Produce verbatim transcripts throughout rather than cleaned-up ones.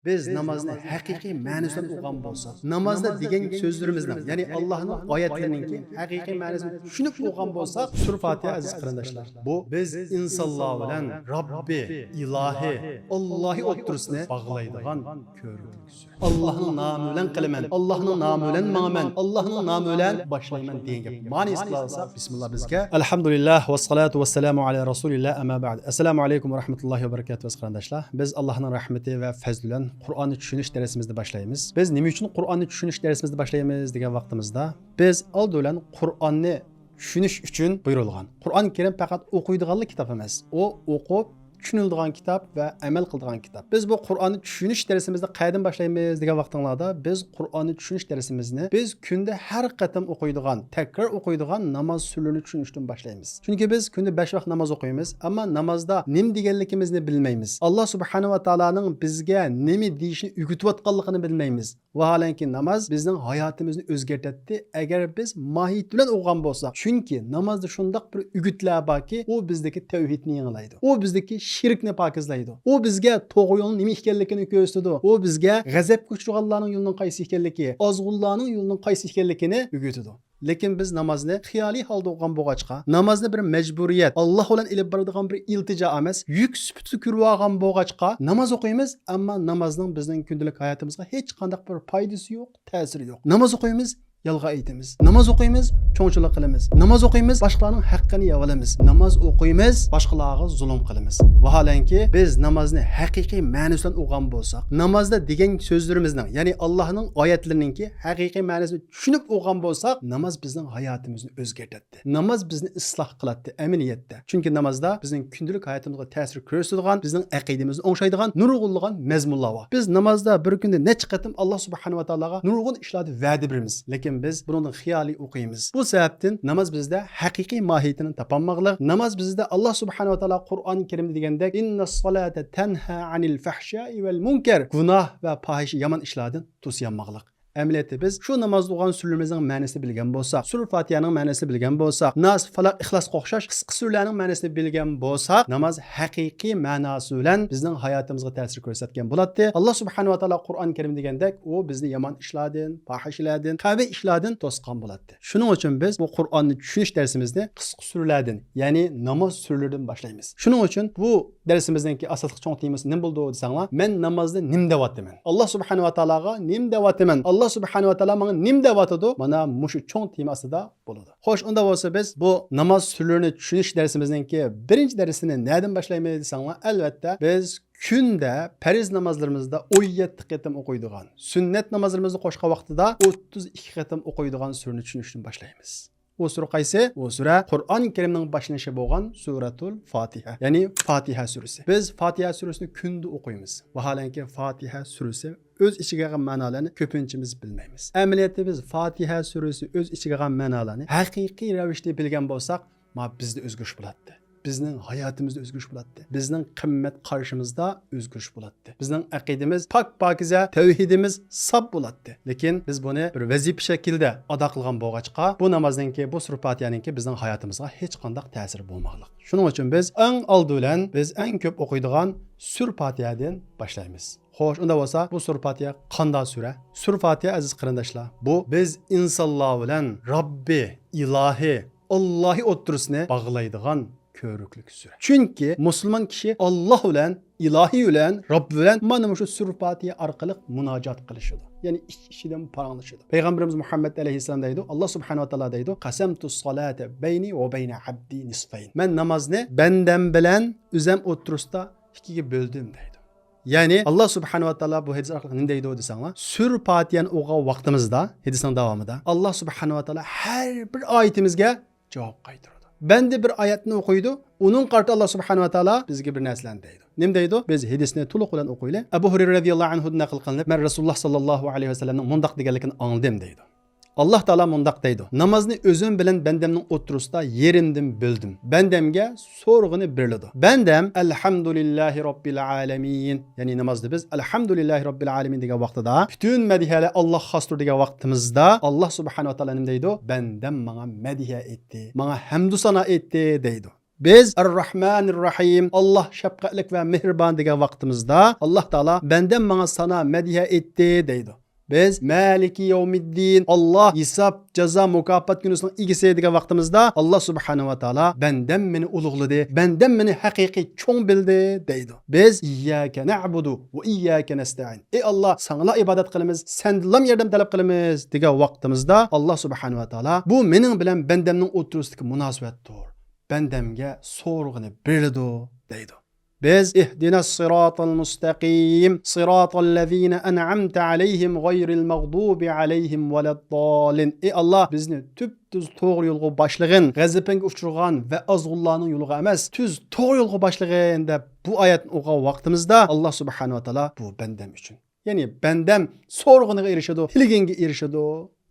بىز نامازنى ھەقىقىي مەنىسى بىلەن ئوقۇغان بولساق، نامازدا دېگەن سۆزلىرىمىزنىڭ، يەنى ئاللاھنىڭ ئايەتلىرىنىڭكى ھەقىقىي مەنىسىنى چۈشىنىپ ئوقۇغان بولساق، سۈرە فاتىھە، ئەزىز قېرىنداشلار، بۇ بىز ئىنسانلار بىلەن رەببى، ئىلاھى، ئاللاھى ئوتتۇرىسىنى باغلايدىغان كۆۋرۈكلۈك سۈرە. ئاللاھنىڭ نامى بىلەن قىلىمەن، ئاللاھنىڭ نامى بىلەن ماڭىمەن، ئاللاھنىڭ نامى بىلەن باشلايمەن دېگەن گەپ. مەنىسى قىلالىساق، بىسمىللا بىزگە. ئەلھەمدۇلىللاھ، ۋەسسالاتۇ ۋەسسالامۇ ئالا رەسۇلىللاھ، ئەمما بەئد. ئەسسالامۇ ئەلەيكۇم ۋە رەھمەتۇللاھى ۋە بەرىكاتۇھ، ئەزىز قېرىنداشلار. بىز ئاللاھنىڭ رەھمىتى ۋە پەزلى بىلەن قۇرئاننى چۈشىنىش دەرسىمىزنى باشلايمىز. بىز نېمە ئۈچۈن قۇرئاننى چۈشىنىش دەرسىمىزنى باشلايمىز دېگەن ۋاقتىمىزدا، بىز ئالدى بىلەن قۇرئاننى چۈشىنىش ئۈچۈن بۇيرۇلغان. قۇرئان كەرىم پەقەت ئوقۇيدىغانلا كىتاب ئەمەس. ئۇ ئوقۇپ چۈشىنىلىدىغان كىتاب ۋە ئەمەل قىلىدىغان كىتاب. بىز بۇ قۇرئاننى چۈشىنىش دەرسىمىزنى قەيەردىن باشلايمىز دېگەن ۋاقتىڭلاردا، بىز قۇرئاننى چۈشىنىش دەرسىمىزنى بىز كۈندە ھەر قېتىم ئوقۇيدىغان، تەكرار ئوقۇيدىغان ناماز سۈرىلىرىنى چۈشىنىشتىن باشلايمىز. چۈنكى بىز كۈندە بەش ۋاق ناماز ئوقۇيمىز، ئەمما نامازدا نېمە دېگەنلىكىمىزنى بىلمەيمىز. ئاللا سۇبھانەھۇ ۋە تائالانىڭ بىزگە نېمە دېيىشنى ئۆگىتىۋاتقانلىقىنى بىلمەيمىز. ۋاھالەنكى، ناماز بىزنىڭ ھاياتىمىزنى ئۆزگەرتەتتى، ئەگەر بىز ماھىيىتى بىلەن ئوقۇغان بولساق. چۈنكى نامازدا شۇنداق بىر ئۈگۈتلەر باركى، ئۇ بىزدىكى تەۋھىدنى يېڭىلايدۇ. ئۇ بىزدىكى شىركنى پاكىزلايدۇ. ئۇ بىزگە توغرا يولنىڭ نېمە ئىكەنلىكىنى كۆرسىتىدۇ. ئۇ بىزگە غەزەپكە ئۇچرىغانلارنىڭ يولىنىڭ قايسى ئىكەنلىكى، ئازغۇنلارنىڭ يولىنىڭ قايسى ئىكەنلىكىنى ئۆگىتىدۇ. لېكىن بىز نامازنى خىيالىي ھالدا ئوقۇغان بولغاچقا، نامازنى بىر مەجبۇرىيەت، ئاللا بىلەن ئېلىپ بارىدىغان بىر ئىلتىجا ئەمەس، يۈك سۈپىتىدە كۆرۈۋالغان بولغاچقا، ناماز ئوقۇيمىز، ئەمما نامازنىڭ بىزنىڭ كۈندىلىك ھاياتىمىزغا ھېچقانداق بىر پايدىسى يوق، تەسىرى يوق. ناماز ئوقۇيمىز، يالغان ئېيتىمىز. ناماز ئوقۇيمىز، چوڭچىلىق قىلىمىز. ناماز ئوقۇيمىز، باشقىلارنىڭ ھەققىنى يەۋالىمىز. ناماز ئوقۇيمىز، باشقىلارغا زۇلۇم قىلىمىز. ۋاھالەنكى، بىز نامازنى ھەقىقىي مەنىسى بىلەن ئوقۇغان بولساق، نامازدا دېگەن سۆزلىرىمىزنىڭ، يەنى ئاللانىڭ ئايەتلىرىنىڭكى ھەقىقىي مەنىسىنى چۈشىنىپ ئوقۇغان بولساق، ناماز بىزنىڭ ھاياتىمىزنى ئۆزگەرتەتتى. ناماز بىزنى ئىسلاھ قىلاتتى. ئەمەلىيەتتە، چۈنكى نامازدا بىزنىڭ كۈندىلىك ھاياتىمىزغا تەسىر كۆرسىتىدىغان، بىزنىڭ ئەقىدىمىزنى ئوڭشايدىغان نۇرغۇنلىغان مەزمۇنلار بار. بىز نامازدا بىر كۈندە نەچچە قېتىم ئاللا سۇبھانەھۇ ۋە تائالاغا نۇرغۇن ئىشلاردا ۋەدە بېرىمىز، لېكىن بىز بۇنىڭدىن خىيالىي ئوقۇيمىز. بۇ سەۋەبتىن ناماز بىزدە ھەقىقىي ماھىيىتىنى تاپالماغلىق، ناماز بىزدە ئاللا سۇبھانەھۇ ۋە تائالا قۇرئان كەرىمدە دېگەندەك، ئىننەسسالاتە تەنھا ئەنىل فەھشائى ۋەل مۇنكەر، گۇناھ ۋە پاھىشە، يامان ئىشلاردىن توسىيالماغلىق. ئەمەلىيەتتە بىز شۇ نامازدا ئوقۇغان سۈرىلىرىمىزنىڭ مەنىسىنى بىلگەن بولساق، سۈرە فاتىھەنىڭ مەنىسىنى بىلگەن بولساق، ناس، فالاق، ئىخلاسقا ئوخشاش قىسقا سۈرىلەرنىڭ مەنىسىنى بىلگەن بولساق، ناماز ھەقىقىي مەناسى بىلەن بىزنىڭ ھاياتىمىزغا تەسىر كۆرسەتكەن بولاتتى. ئاللا سۇبھانەھۇ ۋە تائالا قۇرئان كەرىم دېگەندەك، ئۇ بىزنى يامان ئىشلاردىن، پاھىشىلەردىن، قەبىھ ئىشلاردىن توسقان بولاتتى. شۇنىڭ ئۈچۈن بىز بۇ قۇرئاننى چۈشىنىش دەرسىمىزنى قىسقا سۈرىلەردىن، يەنى ناماز سۈرىلىرىدىن باشلايمىز. شۇنىڭ ئۈچۈن بۇ دەرسىمىزنىڭكى ئاساسلىق چوڭ تېمىسى نېمە بولىدۇ دېسەڭلار، مەن نامازدا نېمە دەۋاتىمەن؟ ئاللا سۇبھانەھۇ ۋە تائالاغا نېمە دەۋاتىمەن؟ ئاللا سۇبھانەھۇ ۋە تائالا ماڭا نېمە دەۋاتىدۇ؟ مانا مۇشۇ چوڭ تېما ئاستىدا بولىدۇ. خوش، ئۇنداق بولسا بىز بۇ ناماز سۈرىلىرىنى چۈشىنىش دەرسىمىزنىڭكى بىرىنچى دەرسىنى نەدىن باشلايمىز دېسەڭلار، ئەلۋەتتە بىز كۈندە پەرز نامازلىرىمىزدا ئون يەتتە قېتىم ئوقۇيدىغان، سۈننەت نامازلىرىمىزنى قوشقان ۋاقتىدا ئوتتۇز ئىككى قېتىم ئوقۇيدىغان سۈرىنى چۈشىنىشتىن باشلايمىز. ئۇ سۈرە قايسى؟ ئۇ سۈرە قۇرئان كەرىمنىڭ باشلىنىشى بولغان سۈرەتۇل فاتىھە، يەنى فاتىھە سۈرىسى. بىز فاتىھە سۈرىسىنى كۈندە ئوقۇيمىز. ۋاھالەنكى، فاتىھە سۈرىسى ئۆز ئىچىگە ئالغان مەنالارنى كۆپىنچىمىز بىلمەيمىز. ئەمەلىيەتتە بىز فاتىھە سۈرىسى ئۆز ئىچىگە ئالغان مەنالارنى ھەقىقىي رەۋىشتە بىلگەن بولساق، ما بىزدە ئۆزگىرىش بولاتتى. بىزنىڭ ھاياتىمىزدا ئۆزگىرىش بولاتتى. بىزنىڭ قىممەت قارىشىمىزدا ئۆزگىرىش بولاتتى. بىزنىڭ ئەقىدىمىز پاك-پاكىزە، تەۋھىدىمىز ساپ بولاتتى. لېكىن بىز بۇنى بىر ۋەزىپە شەكلىدە ئادا قىلغان بولغاچقا، بۇ نامازنىڭكى، بۇ سۈرە پاتىھەنىڭكى بىزنىڭ ھاياتىمىزغا ھېچقانداق تەسىرى بولماقلىق. شۇنىڭ ئۈچۈن بىز ئەڭ ئالدى بىلەن بىز ئەڭ كۆپ ئوقۇيدىغان سۈرە پاتىھەدىن باشلايمىز. خوش، ئۇنداق بولسا، بۇ سۈرە پاتىھە قانداق سۈرە؟ سۈرە پاتىھە، ئەزىز قېرىنداشلار، بۇ بىز ئىنسانلار بىلەن رەببى، ئىلاھى، ئاللاھى ئوتتۇرىسىنى باغلايدىغان كۆۋرۈكلۈك سۈرە. چۈنكى مۇسۇلمان كىشى ئاللا بىلەن، ئىلاھى بىلەن، رەببى بىلەن مانا مۇشۇ سۈرە پاتىھە ئارقىلىق مۇناجات قىلىشىدۇ. يەنى ئىچ-ئىچىدىن پاراڭلىشىدۇ. پەيغەمبىرىمىز مۇھەممەد ئەلەيھىسسالام دەيدۇ، ئاللا سۇبھانەھۇ ۋە تائالا دەيدۇ، «قەسەمتۇس سالاتە بەينى ۋە بەينە ئەبدى نىسفەين.» مەن نامازنى بەندەم بىلەن ئۆزەم ئوتتۇرىسىدا ئىككىگە بۆلدۈم دەيدۇ. يەنى ئاللا سۇبھانەھۇ ۋە تائالا بۇ ھەدىس ئارقىلىق نېمە دەيدۇ دېسەڭلار، سۈرە پاتىھەنى ئوقۇغان ۋاقتىمىزدا، ھەدىسنىڭ داۋامىدا ئاللا سۇبھانەھۇ ۋە تائالا ھەر بىر ئايىتىمىزگە جاۋاب قايتۇرىدۇ. بەندە بىر ئايەتنى ئوقۇيدۇ، ئۇنىڭغا قارىتا ئاللا سۇبھانەھۇ ۋە تائالا بىزگە بىر نەرسىلەرنى دەيدۇ. نېمە دەيدۇ؟ بىز ھەدىسنى تولۇق بىلەن ئوقۇيلى. ئەبۇ ھۇرەيرە رەزىيەللاھۇ ئەنھۇدىن نەقىل قىلىنىپ، مەن رەسۇلۇللا ساللاللاھۇ ئەلەيھى ۋەسەللەمنىڭ مۇنداق دېگەنلىكىنى ئاڭلىدىم دەيدۇ. ئاللا تائالا مۇنداق دەيدۇ، نامازنى ئۆزۈم بىلەن بەندەمنىڭ ئوتتۇرىسىدا يېرىمدىن بۆلدۈم. بەندەمگە سورىغىنى بېرىلىدۇ. بەندەم ئەلھەمدۇلىللاھى رەببىل ئالەمىن، يەنى نامازدا بىز ئەلھەمدۇلىللاھى رەببىل ئالەمىن دېگەن ۋاقتىدا، پۈتۈن مەدھىيەلەر ئاللاغا خاستۇر دېگەن ۋاقتىمىزدا، ئاللا سۇبھانەھۇ ۋە تائالا نېمە دەيدۇ؟ بەندەم ماڭا مەدھىيە ئېيتتى، ماڭا ھەمدۇ سانا ئېيتتى دەيدۇ. بىز ئەر-راھمانىر راھىم، ئاللاھ شەپقەتلىك ۋە مېھرىبان دېگەن ۋاقتىمىزدا، ئاللاھ تائالا بەندەم ماڭا سانا مەدھىيە ئېيتتى دەيدۇ. بىز مالىكى يەۋمىددىن، ئاللاھ ھېساب، جازا، مۇكاپات كۈنىسىنىڭ ئىگىسى دېگەن ۋاقتىمىزدا، ئاللاھ سۇبھانەھۇ ۋە تائالا بەندەم مېنى ئۇلۇغلىدى، بەندەم مېنى ھەقىقىي چوڭ بىلدى دەيدۇ. بىز ئىيياكە نەئبۇدۇ ۋە ئىيياكە نەستەئىن. ئەي ئاللاھ، ساڭىلا ئىبادەت قىلىمىز، سەندىنلا ياردەم تەلەپ قىلىمىز دېگەن ۋاقتىمىزدا، ئاللاھ سۇبھانەھۇ ۋە تائالا بۇ مېنىڭ بىلەن بەندەمنىڭ ئوتتۇرىسىدىكى مۇناسىۋەتتۇر. بەندەمگە سورىغىنى بېرىدۇ دەيدۇ. بىز اهدنا الصراط المستقيم صراط الذين أنعمت عليهم غير المغضوب عليهم ولا الضالين. ئەي ئاللاھ، بىزنى تۈپتۈز توغرا يولغا باشلىغىن، غەزىپىڭگە ئۇچرىغان ۋە ئازغۇنلارنىڭ يولىغا ئەمەس، تۈز توغرا يولغا باشلىغىن دەپ بۇ ئايەتنى ئوقۇغان ۋاقتىمىزدا، ئاللاھ سۇبھانەھۇ ۋە تائالا بۇ بەندەم ئۈچۈن، يەنى بەندەم سورىغىنىغا ئېرىشىدۇ، تىلىگىنىگە ئېرىشىدۇ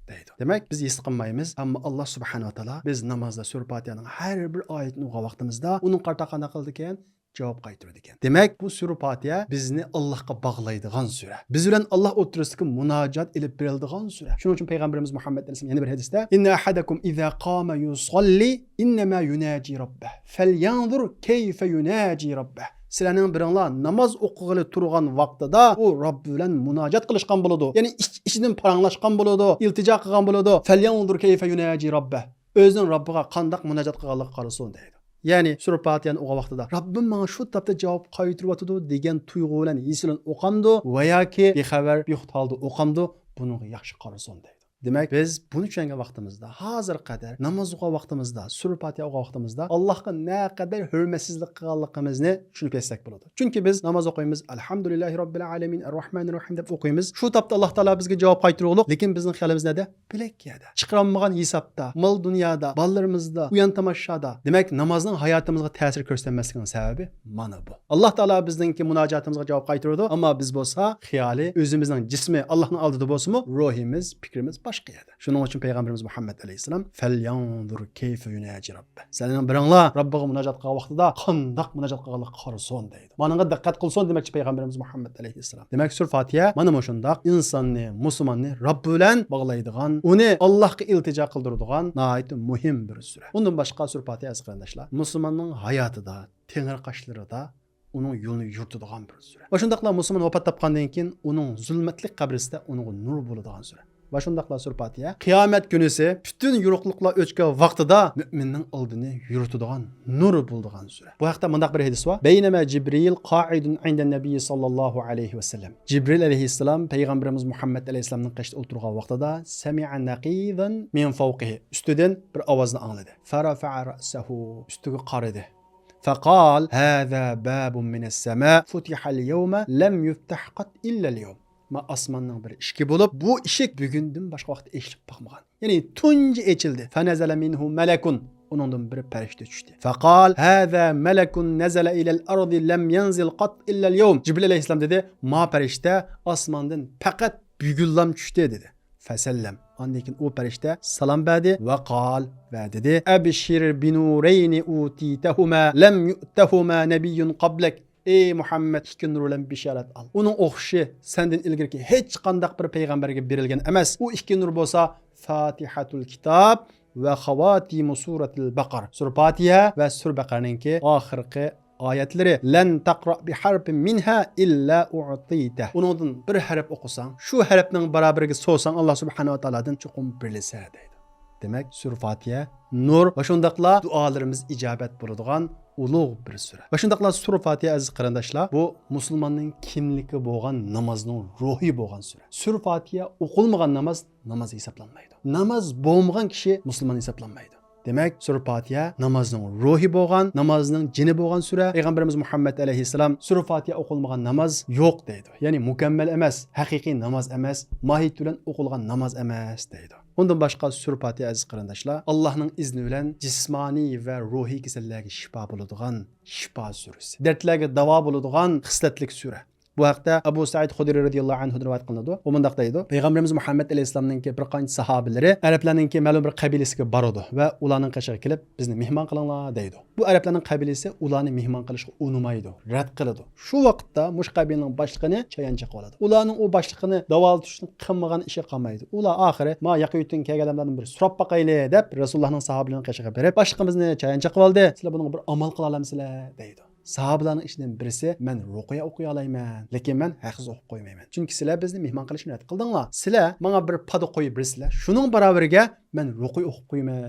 دەيدۇ. دېمەك، بىز ھېس قىلمايمىز، ئەمما ئاللاھ سۇبھانەھۇ ۋە تائالا بىز نامازدا سۈرە پاتىھەنىڭ ھەر بىر ئايىتىنى ئوقۇغان ۋاقتىمىزدا ئۇنىڭغا قارىتا قانداق قىلىدىكەن؟ جاۋاب قايتۇرىدىكەن. دېمەك، بۇ سۈرە پاتىھە بىزنى ئاللاھقا باغلايدىغان سۈرە. بىز بىلەن ئاللاھ ئوتتۇرىسىدىكى مۇناجات ئېلىپ بېرىلىدىغان سۈرە. شۇنىڭ ئۈچۈن پەيغەمبىرىمىز مۇھەممەد ئەلەيھىسسالام يەنە بىر ھەدىستە، إن أحدكم إذا قام يصلي إنما يناجي ربه فلينظر كيف يناجي ربه. سىلەرنىڭ بىرىڭلار ناماز ئوقۇغىلى تۇرغان ۋاقتىدا ئۇ رەببى بىلەن مۇناجات قىلىشقان بولىدۇ. يەنى ئىچ-ئىچىدىن پاراڭلاشقان بولىدۇ، ئىلتىجا قىلغان بولىدۇ. فلينظر كيف يناجي ربه. ئۆزىنىڭ رەببىغا قانداق مۇناجات قىلغانلىقىغا قارىسۇن دەيدۇ. يەنى سۈرە پاتىھەنى ئوقۇغان ۋاقتىدا، رەببىم ماڭا شۇ تاپتا جاۋاب قايتۇرۇۋاتىدۇ دېگەن تۇيغۇ بىلەن، ھېس بىلەن ئوقامدۇ ۋە ياكى بىخەۋەر، بىخۇد ھالدا ئوقامدۇ، بۇنىڭغا ياخشى قارىسۇن دەيدۇ. دېمەك، بىز بۇنى چۈشەنگەن ۋاقتىمىزدا، ھازىرغا قەدەر ناماز ئوقۇغان ۋاقتىمىزدا، سۈرە پاتىھە ئوقۇغان ۋاقتىمىزدا ئاللاھقا نەقەدەر ھۆرمەتسىزلىك قىلغانلىقىمىزنى چۈشىنىپ يەتسەك بولىدۇ. چۈنكى بىز ناماز ئوقۇيمىز، ئەلھەمدۇلىللاھى رەببىل ئالەمىن، ئەررەھمانىر رەھىم دەپ ئوقۇيمىز. شۇ تاپتا ئاللاھ تائالا بىزگە جاۋاب قايتۇرغۇلۇق، لېكىن بىزنىڭ خىيالىمىز نەدە؟ بۆلەك يەردە. چىقىرالمىغان ھېسابتا، مال دۇنيادا، بالىلىرىمىزدا، ئۇيان تاماشادا. دېمەك، نامازنىڭ ھاياتىمىزغا تەسىر كۆرسەتمەسلىكىنىڭ سەۋەبى مانا بۇ. ئاللاھ تائالا بىزنىڭكى مۇناجاتىمىزغا جاۋاب قايتۇرىدۇ، ئەمما بىز بولسا خىيالى ئۆزىمىزنىڭ جىسمى ئاللاھنىڭ ئالدىدا بولسىمۇ، روھىمىز، پىكرىمىز باشقا يەردە. شۇنىڭ ئۈچۈن پەيغەمبىرىمىز مۇھەممەد ئەلەيھىسسالام، فەليەنزۇر كەيفە يۇناجى رەببە. سىلەرنىڭ بىرىڭلار رەببىگە مۇناجات قىلغان ۋاقتىدا قانداق مۇناجات قىلغانلىقىغا قارىسۇن دەيدۇ. مانىڭغا دىققەت قىلسۇن دېمەكچى پەيغەمبىرىمىز مۇھەممەد ئەلەيھىسسالام. دېمەك، سۈرە پاتىھە مانا مۇشۇنداق ئىنساننى، مۇسۇلماننى رەببى بىلەن باغلايدىغان، ئۇنى ئاللاھقا ئىلتىجا قىلدۇرىدىغان ناھايىتى مۇھىم بىر سۈرە. ئۇندىن باشقا سۈرە پاتىھە ئەزىز قېرىنداشلار، مۇسۇلماننىڭ ھاياتىدا، تېڭىرقاشلىرىدا ئۇنىڭ يولىنى يورۇتىدىغان بىر سۈرە. ۋە شۇنداقلا مۇسۇلمان ۋاپات تاپقاندىن كېيىن ئۇنىڭ زۇلمەتلىك قەبرىسىدە ئۇنىڭغا نۇر بولىدىغان سۈرە. ۋە شۇنداقلا سۈرە پاتىھە قىيامەت كۈنىسى پۈتۈن يورۇقلۇقلار ئۆچكەن ۋاقتىدا مۆمىننىڭ ئالدىنى يورۇتىدىغان، نۇر بولىدىغان سۈرە. بۇ ھەقتە مۇنداق بىر ھەدىس بار. بينما جبريل قاعد عند النبي صلى الله عليه وسلم. جىبرىل ئەلەيھىسسالام پەيغەمبىرىمىز مۇھەممەد ئەلەيھىسسالامنىڭ قېشىدا ئولتۇرغان ۋاقتىدا سمع نقيضا من فوقه، ئۈستىدىن بىر ئاۋازنى ئاڭلىدى. فرفع رأسه، ئۈستىگە قارىدى. فقال هذا باب من السماء فتح اليوم لم يفتح قط إلا اليوم. ما ئاسماننىڭ بىر ئىشىكى بولۇپ، بۇ ئىشىك بۈگۈندىن باشقا ۋاقىتتا ئېچىلىپ باقمىغان. يەنى تۇنجى ئېچىلدى. فنزل منه ملك، ئۇنىڭدىن بىر پەرىشتە چۈشتى. فقال هذا ملك نزل إلى الأرض لم ينزل قط إلا اليوم. جىبرىل ئەلەيھىسسالام دېدى، ما پەرىشتە ئاسماندىن پەقەت بۈگۈنلام چۈشتى دېدى. فسلم. ئاندىن كېيىن ئۇ پەرىشتە سالام بەردى. وقال، ۋە دېدى، أبشر بنورين أوتيتهما لم يؤتهما نبي قبلك. ئەي مۇھەممەد، ئىككى نۇر بىلەن بېشارەت ئال. ئۇنىڭ ئوخشىشى سەندىن ئىلگىرىكى ھېچقانداق بىر پەيغەمبەرگە بېرىلگەن ئەمەس. ئۇ ئىككى نۇر بولسا فاتىھەتۇل كىتاب ۋە خواتىمۇ سۇرەتىل بەقەر. سۈرە پاتىھە ۋە سۈرە بەقەرنىڭكى ئاخىرقى ئايەتلىرى. لن تقرأ بحرف منها إلا أعطيته. ئۇنىڭدىن بىر ھەرپ ئوقۇساڭ، شۇ ھەرپنىڭ باراۋىرىگە سورىساڭ، ئاللا سۇبھانەھۇ ۋە تائالادىن چوقۇم بېرىلىسە دەيدۇ. دېمەك، سۈرە پاتىھە نۇر ۋە شۇنداقلا دۇئالىرىمىز ئىجابەت بولىدىغان ئۇلۇغ بىر سۈرە. ۋە شۇنداقلا سۈرە پاتىھە، ئەزىز قېرىنداشلار، بۇ مۇسۇلماننىڭ كىملىكى بولغان، نامازنىڭ روھى بولغان سۈرە. سۈرە پاتىھە ئوقۇلمىغان ناماز ناماز ھېسابلانمايدۇ. ناماز بولمىغان كىشى مۇسۇلمان ھېسابلانمايدۇ. دېمەك، سۈرە پاتىھە نامازنىڭ روھى بولغان، نامازنىڭ جېنى بولغان سۈرە. پەيغەمبىرىمىز مۇھەممەد ئەلەيھىسسالام سۈرە پاتىھە ئوقۇلمىغان ناماز يوق دەيدۇ. يەنى مۇكەممەل ئەمەس، ھەقىقىي ناماز ئەمەس، ماھىيىتى بىلەن ئوقۇلغان ناماز ئەمەس دەيدۇ. ئۇندىن باشقا سۈرە پاتىھە، ئەزىز قېرىنداشلار، ئاللانىڭ ئىزنى بىلەن جىسمانىي ۋە روھىي كېسەللەرگە شىپا بولىدىغان شىپا سۈرىسى. دەردلەرگە داۋا بولىدىغان خىسلەتلىك سۈرە. بۇ ھەقتە ئەبۇ سەئىد خۇدرى رەزىياللاھۇ ئەنھۇدىن رىۋايەت قىلىنىدۇ. ئۇ مۇنداق دەيدۇ: پەيغەمبىرىمىز مۇھەممەد ئەلەيھىسسالامنىڭكى بىر قانچە ساھابىلىرى ئەرەبلەرنىڭكى مەلۇم بىر قەبىلىسىگە بارىدۇ ۋە ئۇلارنىڭ قېشىغا كېلىپ، بىزنى مېھمان قىلىڭلار دەيدۇ. بۇ ئەرەبلەرنىڭ قەبىلىسى ئۇلارنى مېھمان قىلىشقا ئۇنىمايدۇ، رەت قىلىدۇ. شۇ ۋاقىتتا مۇشۇ قەبىلىنىڭ باشلىقىنى چايان چېقىۋالىدۇ. ئۇلارنىڭ ئۇ باشلىقىنى داۋالىتىش ئۈچۈن قىلمىغان ئىشى قالمايدۇ. ئۇلار ئاخىرى، ما ياقا يۇرتتىن كەلگەن ئادەملەردىن بىر سوراپ باقايلى دەپ، رەسۇلۇللانىڭ ساھابىلىرىنىڭ قېشىغا بېرىپ، باشلىقىمىزنى چايان چېقىۋالدى، سىلەر بۇنىڭغا بىر ئامال قىلالايمىسىلەر دەيدۇ. ساھابىلارنىڭ ئىچىدىن بىرسى، مەن رۇقىيە ئوقۇيالايمەن، لېكىن مەن ھەقسىز ئوقۇپ قويمايمەن. چۈنكى سىلەر بىزنى مېھمان قىلىشنى رەت قىلدىڭلار. سىلەر ماڭا بىر پادا قوي بېرىسىلەر، شۇنىڭ باراۋىرىگە مەن رۇقىيە ئوقۇپ قويىمەن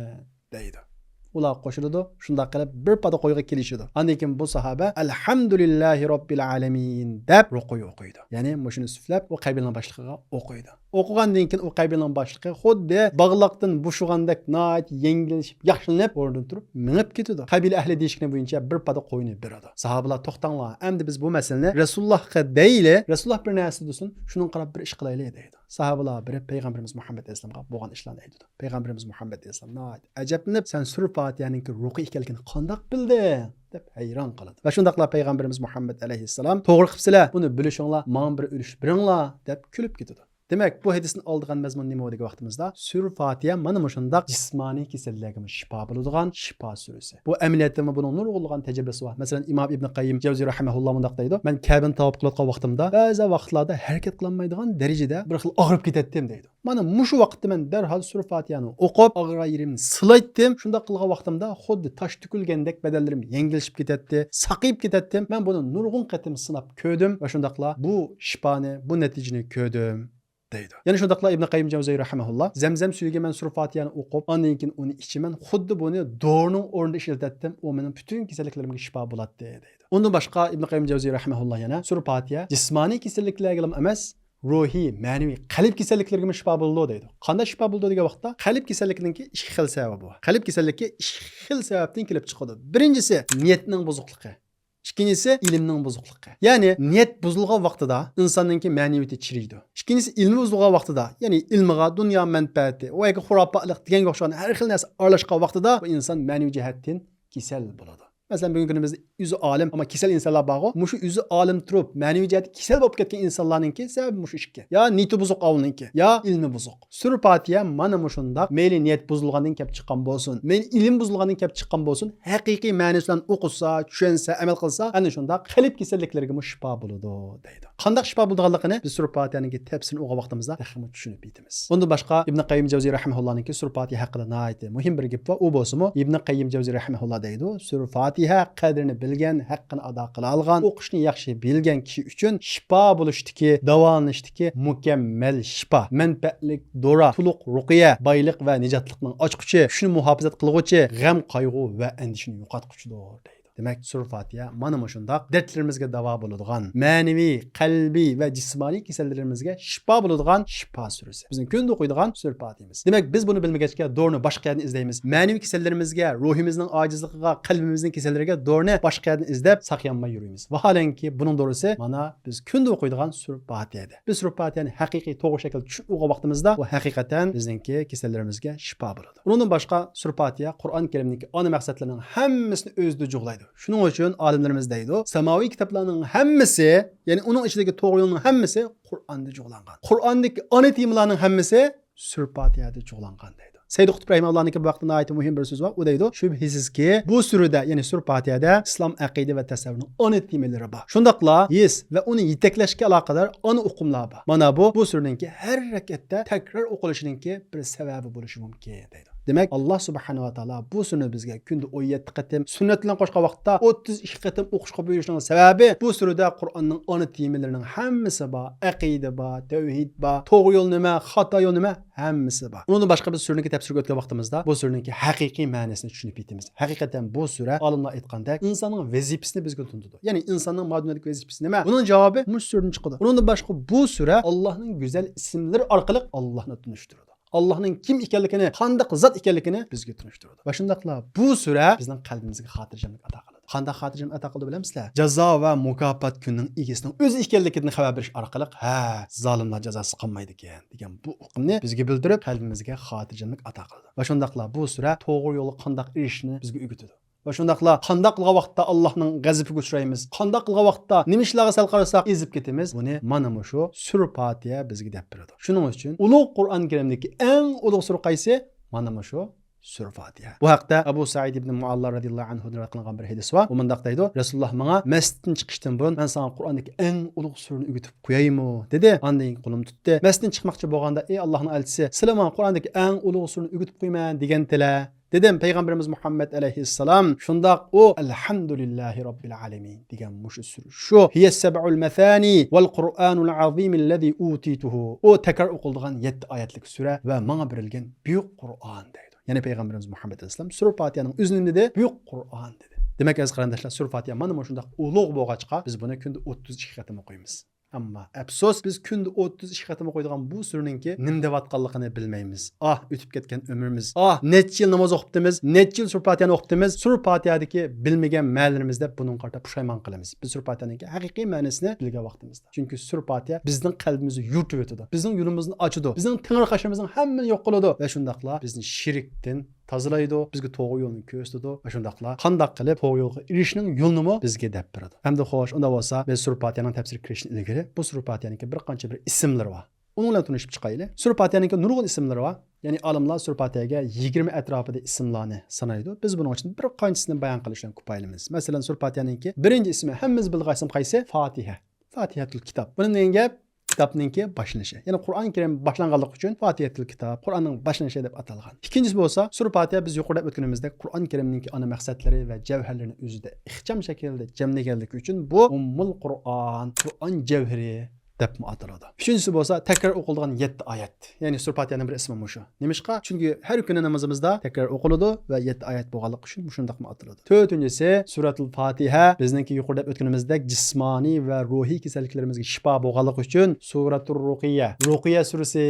دەيدۇ. ئۇلار قوشۇلىدۇ، شۇنداق قىلىپ بىر پادا قويغا كېلىشىدۇ. ئاندىن كېيىن بۇ ساھابە ئەلھەمدۇلىللاھى راببىل ئالەمىن دەپ رۇقىيە ئوقۇيدۇ. يەنى مۇشۇنى سۈپلەپ ئۇ قەبىلىنىڭ باشلىقىغا ئوقۇيدۇ. ئوقۇغاندىن كېيىن ئۇ قەبىلىنىڭ باشلىقى خۇددى باغلاقتىن بوشىغاندەك ناھايىتى يەڭگىللىشىپ، ياخشىلىنىپ ئورنىدىن تۇرۇپ مېڭىپ كېتىدۇ. قەبىلە ئەھلى دېيىشكىنى بويىچە بىر پادا قوينى بېرىدۇ. ساھابىلار، توختاڭلار، ئەمدى بىز بۇ مەسىلىنى رەسۇلۇللاھقا دەيلى، رەسۇلۇللاھ بىر نەرسە دېسۇن، شۇنىڭغا قاراپ بىر ئىش قىلايلى دەيدۇ. ساھابىلار بېرىپ پەيغەمبىرىمىز مۇھەممەد ئەلەيھىسسالامغا بولغان ئىشلارنى ئېيتىدۇ. پەيغەمبىرىمىز مۇھەممەد ئەلەيھىسسالام ناھايىتى ئەجەبلىنىپ، سەن سۈرە فاتىھەنىڭكى رۇقى ئىكەنلىكىنى قانداق بىلدىڭ؟ دەپ ھەيران قالىدۇ. ۋە شۇنداقلا پەيغەمبىرىمىز مۇھەممەد ئەلەيھىسسالام، توغرا قىپسىلەر، بۇنى بۆلۈشۈڭلار، ماڭا بىر ئۈلۈش بېرىڭلار دەپ كۈلۈپ كېتىدۇ. دېمەك، بۇ ھەدىستىن ئالىدىغان مەزمۇن نېمە دېگەن ۋاقتىمىزدا، سۈرە فاتىھە مانا مۇشۇنداق جىسمانىي كېسەللەرگىمۇ شىپا بولىدىغان شىپا سۈرىسى. بۇ ئەمەلىيەتتىمۇ بۇنىڭ نۇرغۇنلىغان تەجرىبىسى بار. مەسىلەن، ئىمام ئىبنى قەييىم جەۋزى رەھىمەھۇللا مۇنداق دەيدۇ: مەن كەبىنى تاۋاپ قىلىۋاتقان ۋاقتىمدا بەزى ۋاقىتلاردا ھەرىكەت قىلالمايدىغان دەرىجىدە بىر خىل ئاغرىپ كېتەتتىم دەيدۇ. مانا مۇشۇ ۋاقىتتا مەن دەرھال سۈرە فاتىھەنى ئوقۇپ، ئاغرىغان يېرىمنى سىلايتتىم. شۇنداق قىلغان ۋاقتىمدا خۇددى تاش تۆكۈلگەندەك بەدەنلىرىم يەڭگىللىشىپ كېتەتتى، ساقىيىپ كېتەتتىم. مەن بۇنى نۇرغۇن قېتىم سىناپ كۆردۈم ۋە شۇنداقلا بۇ شىپانى، بۇ نەتىجىنى كۆردۈم دەيدۇ. يەنە شۇنداقلا ئىبنى قەييىم جەۋزىي رەھىمەھۇللا، زەمزەم سۈيىگە مەن سۈرە فاتىھەنى ئوقۇپ، ئاندىن كېيىن ئۇنى ئىچىمەن، خۇددى بۇنى دورىنىڭ ئورنىدا ئىشلىتەتتىم، ئۇ مېنىڭ پۈتۈن كېسەللىكلىرىمگە شىپا بولاتتى دەيدۇ. ئۇندىن باشقا ئىبنى قەييىم جەۋزىي رەھىمەھۇللا يەنە سۈرە فاتىھە جىسمانىي كېسەللىكلەرگىلا ئەمەس، روھىي، مەنىۋى، قەلب كېسەللىكلىرىگىمۇ شىپا بولىدۇ دەيدۇ. قانداق شىپا بولىدۇ دېگەن ۋاقىتتا، قەلب كېسەللىكىنىڭكى ئىككى خىل سەۋەبى بار. قەلب كېسەللىكى ئىككى خىل سەۋەبتىن كېلىپ چىقىدۇ. بىرىنچىسى، نىيەتنىڭ بۇزۇقلۇقى. ئىككىنچىسى، ئىلىمنىڭ بۇزۇقلۇقى. يەنى نىيەت بۇزۇلغان ۋاقتىدا ئىنساننىڭكى مەنىۋىيىتى چىرىيدۇ. ئىككىنچىسى، ئىلمى بۇزۇلغان ۋاقتىدا، يەنى ئىلمىغا، دۇنيا مەنپەئەتى، ۋە ياكى خۇراپاتلىق دېگەنگە ئوخشىغان ھەر خىل نەرسە ئارىلاشقان ۋاقتىدا بۇ ئىنسان مەنىۋى جەھەتتىن كېسەل بولىدۇ. مەسىلەن، بۈگۈنكى كۈنىمىزدە ئۆزى ئالىم، ئەمما كېسەل ئىنسانلار بارغۇ، مۇشۇ ئۆزى ئالىم تۇرۇپ، مەنىۋى جەھەتتە كېسەل بولۇپ كەتكەن ئىنسانلارنىڭكى سەۋەبى مۇشۇ ئىككى. يا نىيىتى بۇزۇق ئاۋۇنىڭكى، يا ئىلمى بۇزۇق. سۈرە پاتىھە مانا مۇشۇنداق، مەيلى نىيەت بۇزۇلغاندىن كەپ چىققان بولسۇن، مەيلى ئىلىم بۇزۇلغاندىن كەپ چىققان بولسۇن، ھەقىقىي مەنىسى بىلەن ئوقۇسا، چۈشەنسە، ئەمەل قىلسا، ئەنە شۇنداق قەلب كېسەللىكلىرىگىمۇ شىپا بولىدۇ دەيدۇ. قانداق شىپا بولىدىغانلىقىنى بىز سۈرە پاتىھەنىڭكى تەپسىرىنى ئوقۇغان ۋاقتىمىزدا تېخىمۇ چۈشىنىپ يېتىمىز. ئۇندىن باشقا، ئىبنى قەييىم جەۋزىي رەھىمەھۇللانىڭكى سۈرە پاتىھە ھەققىدە ناھايىتى مۇھىم بىر گېپى بار. ئۇ بولسىمۇ، ئىبنى قەييىم جەۋزىي رەھىمەھۇللا دەيدۇ، سۈرە پاتىھە قەدرىنى بىلگەن، ھەققىنى ئادا قىلالىغان، ئوقۇشنى ياخشى بىلگەن كىشى ئۈچۈن شىپا بولۇشتىكى، داۋالىنىشتىكى مۇكەممەل شىپا، مەنپەئەتلىك دورا، تولۇق رۇقىيە، بايلىق ۋە نىجاتلىقنىڭ ئاچقۇچى، كۈچنى مۇھاپىزەت قىلغۇچى، غەم، قايغۇ ۋە ئەندىشىنى يوقاتقۇچىدۇر دەيدۇ. دېمەك، سۈرە پاتىھە مانا مۇشۇنداق دەردلىرىمىزگە داۋا بولىدىغان، مەنىۋى، قەلبىي ۋە جىسمانىي كېسەللىرىمىزگە شىپا بولىدىغان شىپا سۈرىسى. بىزنىڭ كۈندە ئوقۇيدىغان سۈرە پاتىھىمىز. دېمەك، بىز بۇنى بىلمىگەچكە دورىنى باشقا يەردىن ئىزدەيمىز. مەنىۋى كېسەللىرىمىزگە، روھىمىزنىڭ ئاجىزلىقىغا، قەلبىمىزنىڭ كېسەللىرىگە دورىنى باشقا يەردىن ئىزدەپ ساقىيالماي يۈرىمىز. ۋاھالەنكى، بۇنىڭ دورىسى مانا بىز كۈندە ئوقۇيدىغان سۈرە پاتىھەدە. بىز سۈرە پاتىھەنى ھەقىقىي توغرا شەكىلدە چۈشىنىپ ئوقۇغان ۋاقتىمىزدا، ئۇ ھەقىقەتەن بىزنىڭكى كېسەللىرىمىزگە شىپا بولىدۇ. ئۇنىڭدىن باشقا، سۈرە پاتىھە قۇرئان كەرىمنىڭكى ئانا مەقسەتلىرىنىڭ ھەممىسىنى ئۆزىدە جۇغلايدۇ. شۇنىڭ ئۈچۈن ئالىملىرىمىز دەيدۇ، ساماۋىي كىتابلارنىڭ ھەممىسى، يەنى ئۇنىڭ ئىچىدىكى توغرا يولنىڭ ھەممىسى قۇرئاندا جۇغلانغان. قۇرئاندىكى ئانا تېمىلارنىڭ ھەممىسى سۈرە پاتىھەدە جۇغلانغان دەيدۇ. سەيد قۇتۇب رەھىمەھۇللانىڭكى بۇ ھەقتە ناھايىتى مۇھىم بىر سۆزى بار. ئۇ دەيدۇ، شۈبھىسىزكى، بۇ سۈرىدە، يەنى سۈرە پاتىھەدە ئىسلام ئەقىدە ۋە تەسەۋۋۇرنىڭ ئانا تېمىلىرى بار. شۇنداقلا ھېس ۋە ئۇنى يېتەكلەشكە ئالاقىدار ئانا ئۇقۇملار بار. مانا بۇ، بۇ سۈرىنىڭكى ھەر رەكەتتە تەكرار ئوقۇلۇشىنىڭكى بىر سەۋەبى بولۇشى مۇمكىن دەيدۇ. دېمەك، ئاللا سۇبھانەھۇ ۋە تائالا بۇ سۈرىنى بىزگە كۈندە ئون يەتتە قېتىم، سۈننەت بىلەن قوشقان ۋاقىتتا ئوتتۇز ئىككى قېتىم ئوقۇشقا بۇيرۇشىنىڭ سەۋەبى، بۇ سۈرىدە قۇرئاننىڭ ئانا تېمىلىرىنىڭ ھەممىسى بار. ئەقىدە بار، تەۋھىد بار، توغرا يول نېمە، خاتا يول نېمە، ھەممىسى بار. ئۇنىڭدىن باشقا، بىز سۈرىنىڭكى تەپسىرىگە ئۆتكەن ۋاقتىمىزدا بۇ سۈرىنىڭكى ھەقىقىي مەنىسىنى چۈشىنىپ يېتىمىز. ھەقىقەتەن بۇ سۈرە، ئالىملار ئېيتقاندەك، ئىنساننىڭ ۋەزىپىسىنى بىزگە تونۇتىدۇ. يەنى ئىنساننىڭ مانا دۇنيادىكى ۋەزىپىسى نېمە؟ بۇنىڭ جاۋابى مۇشۇ سۈرىدىن چىقىدۇ. ئۇنىڭدىن باشقا، بۇ سۈرە ئاللانىڭ گۈزەل ئىسىملىرى ئارقىلىق ئاللانى تونۇشتۇرىدۇ. ئاللانىڭ كىم ئىكەنلىكىنى، قانداق زات ئىكەنلىكىنى بىزگە تونۇشتۇرىدۇ. ۋە شۇنداقلا بۇ سۈرە بىزنىڭ قەلبىمىزگە خاتىرجەملىك ئاتا قىلىدۇ. قانداق خاتىرجەملىك ئاتا قىلىدۇ بىلەمسىلەر؟ جازا ۋە مۇكاپات كۈنىنىڭ ئىگىسىنىڭ ئۆزى ئىكەنلىكىدىن خەۋەر بېرىش ئارقىلىق، ھە، زالىملار جازاسىز قالمايدىكەن دېگەن بۇ ئۇقۇمنى بىزگە بىلدۈرۈپ، قەلبىمىزگە خاتىرجەملىك ئاتا قىلىدۇ. ۋە شۇنداقلا بۇ سۈرە توغرا يولغا قانداق ئېرىشىشنى بىزگە ئۆگىتىدۇ. شۇنداقلا قانداق قىلغان ۋاقىتتا ئاللاھنىڭ غەزىپىگە ئۇچرايمىز، قانداق قىلغان ۋاقىتتا نېمە ئىشلارغا سەل قارىساق ئېزىپ كېتىمىز، بۇنى مانا مۇشۇ سۈرە پاتىھە بىزگە دەپ بېرىدۇ. شۇنىڭ ئۈچۈن ئۇلۇغ قۇرئان كەرىمدىكى ئەڭ ئۇلۇغ سۈرە قايسى؟ مانا مۇشۇ سۈرە فاتىھە. بۇ ھەقتە ئەبۇ سەئىد ئىبن مۇئەللا رەزىياللاھۇ ئەنھۇدىن رىۋايەت قىلىنغان بىر ھەدىس بار. ئۇ مۇنداق دەيدۇ، رەسۇلۇللاھ ماڭا، مەسچىتتىن چىقىشتىن بۇرۇن، مەن ساڭا قۇرئاندىكى ئەڭ ئۇلۇغ سۈرىنى ئۆگىتىپ قويايمۇ؟ دېدى. ئاندىن كېيىن قولۇمنى تۇتتى. مەسچىتتىن چىقماقچى بولغاندا، ئى ئاللاھنىڭ ئەلچىسى، سىلەر ماڭا قۇرئاندىكى ئەڭ ئۇلۇغ سۈرىنى ئۆگىتىپ قويىمەن دېگەنتىلە، دېدىم. پەيغەمبىرىمىز مۇھەممەد ئەلەيھىسسالام شۇنداق، ئۇ ئەلھەمدۇلىللاھى رەببىل ئالەمىن دېگەن مۇشۇ سۈرە. شۇ، ھىيە سەبئۇل مەسانى ۋەل قۇرئانۇل ئازىمىللەزى ئۇتىتۇھۇ. ئۇ تەكرار ئوقۇلىدىغان يەتتە ئايەتلىك سۈرە ۋە ماڭا بېرىلگەن بۈيۈك قۇرئان دەيدۇ. يەنى پەيغەمبىرىمىز مۇھەممەد ئەلەيھىسسالام سۈرە پاتىھەنىڭ ئۆزى نېمە دېدى؟ بۈيۈك قۇرئان دېدى. دېمەك، ئەزىز قېرىنداشلار، سۈرە پاتىھە مانا مۇشۇنداق ئۇلۇغ بولغاچقا، بىز بۇنى كۈندە ئوتتۇز ئىككى قېتىم ئوقۇيمىز. ئەمما ئەپسۇس، بىز كۈندە ئوتتۇز ئىككى قېتىم ئوقۇيدىغان بۇ سۈرىنىڭكى نېمە دەۋاتقانلىقىنى بىلمەيمىز. ئاھ، ئۆتۈپ كەتكەن ئۆمرىمىز. ئاھ، نەچچە يىل ناماز ئوقۇپتىمىز، نەچچە يىل سۈرە پاتىھەنى ئوقۇپتىمىز. سۈرە پاتىھەدىكى بىلمىگەن مەنىلىرىمىز دەپ بۇنىڭغا قارىتا پۇشايمان قىلىمىز. بىز سۈرە پاتىھەنىڭكى ھەقىقىي مەنىسىنى بىلگەن ۋاقتىمىزدا. چۈنكى سۈرە پاتىھە بىزنىڭ قەلبىمىزنى يورۇتۇۋېتىدۇ. بىزنىڭ يولىمىزنى ئاچىدۇ. بىزنىڭ تېڭىرقاشلىرىمىزنىڭ ھەممىنى يوق قىلىدۇ ۋە شۇنداقلا بىزنى شىركتىن تازىلايدۇ، بىزگە توغرا يولنى كۆرسىتىدۇ ۋە شۇنداقلا قانداق قىلىپ توغرا يولغا ئېرىشىشنىڭ يولىنىمۇ بىزگە دەپ بېرىدۇ. ئەمدى خوش، ئۇنداق بولسا بىز سۈرە پاتىھەنىڭ تەپسىرىگە كىرىشتىن ئىلگىرى بۇ سۈرە پاتىھەنىڭكى بىر قانچە بىر ئىسىملىرى بار. ئۇنىڭ بىلەن تونۇشۇپ چىقايلى. سۈرە پاتىھەنىڭكى نۇرغۇن ئىسىملىرى بار. يەنى ئالىملار سۈرە پاتىھەگە يىگىرمە ئەتراپىدا ئىسىملارنى سانايدۇ. بىز بۇنىڭ ئىچىدىن بىر قانچىسىنى بايان قىلىش بىلەن كۇپايىلىمىز. مەسىلەن، سۈرە پاتىھەنىڭكى بىرىنچى ئىسمى، ھەممىمىز بىلىدىغان ئىسىم قايسى؟ فاتىھە. فاتىھەتۇل كىتاب. بۇنىڭ دېگەن گەپ كىتابنىڭكى باشلىنىشى. يەنى قۇرئان كەرىم باشلانغانلىقى ئۈچۈن فاتىھەتۇل كىتاب، قۇرئاننىڭ باشلىنىشى دەپ ئاتالغان. ئىككىنچىسى بولسا، سۈرە پاتىھە بىز يۇقىرىدا دەپ ئۆتكىنىمىزدەك قۇرئان كەرىمنىڭكى ئانا مەقسەتلىرى ۋە جەۋھەرلىرىنى ئۆزىدە ئىخچام شەكىلدە جەملىگەنلىكى ئۈچۈن بۇ ئۇممۇل قۇرئان، قۇرئان جەۋھىرى دەپمۇ ئاتىلىدۇ. ئۈچىنچىسى بولسا تەكرار ئوقۇلىدىغان يەتتە ئايەت. يەنى سۈرە پاتىھەنىڭ بىر ئىسمى مۇشۇ. نېمىشقا؟ چۈنكى ھەر كۈنى نامىزىمىزدا تەكرار ئوقۇلىدۇ ۋە يەتتە ئايەت بولغانلىقى ئۈچۈن مۇشۇنداقمۇ ئاتىلىدۇ. تۆتىنچىسى، سۈرەتۇل فاتىھە بىزنىڭكى يۇقىرىدا دەپ ئۆتكىنىمىزدەك جىسمانىي ۋە روھىي كېسەللىكلىرىمىزگە شىپا بولغانلىقى ئۈچۈن سۈرەتۇر رۇقىيە، رۇقىيە سۈرىسى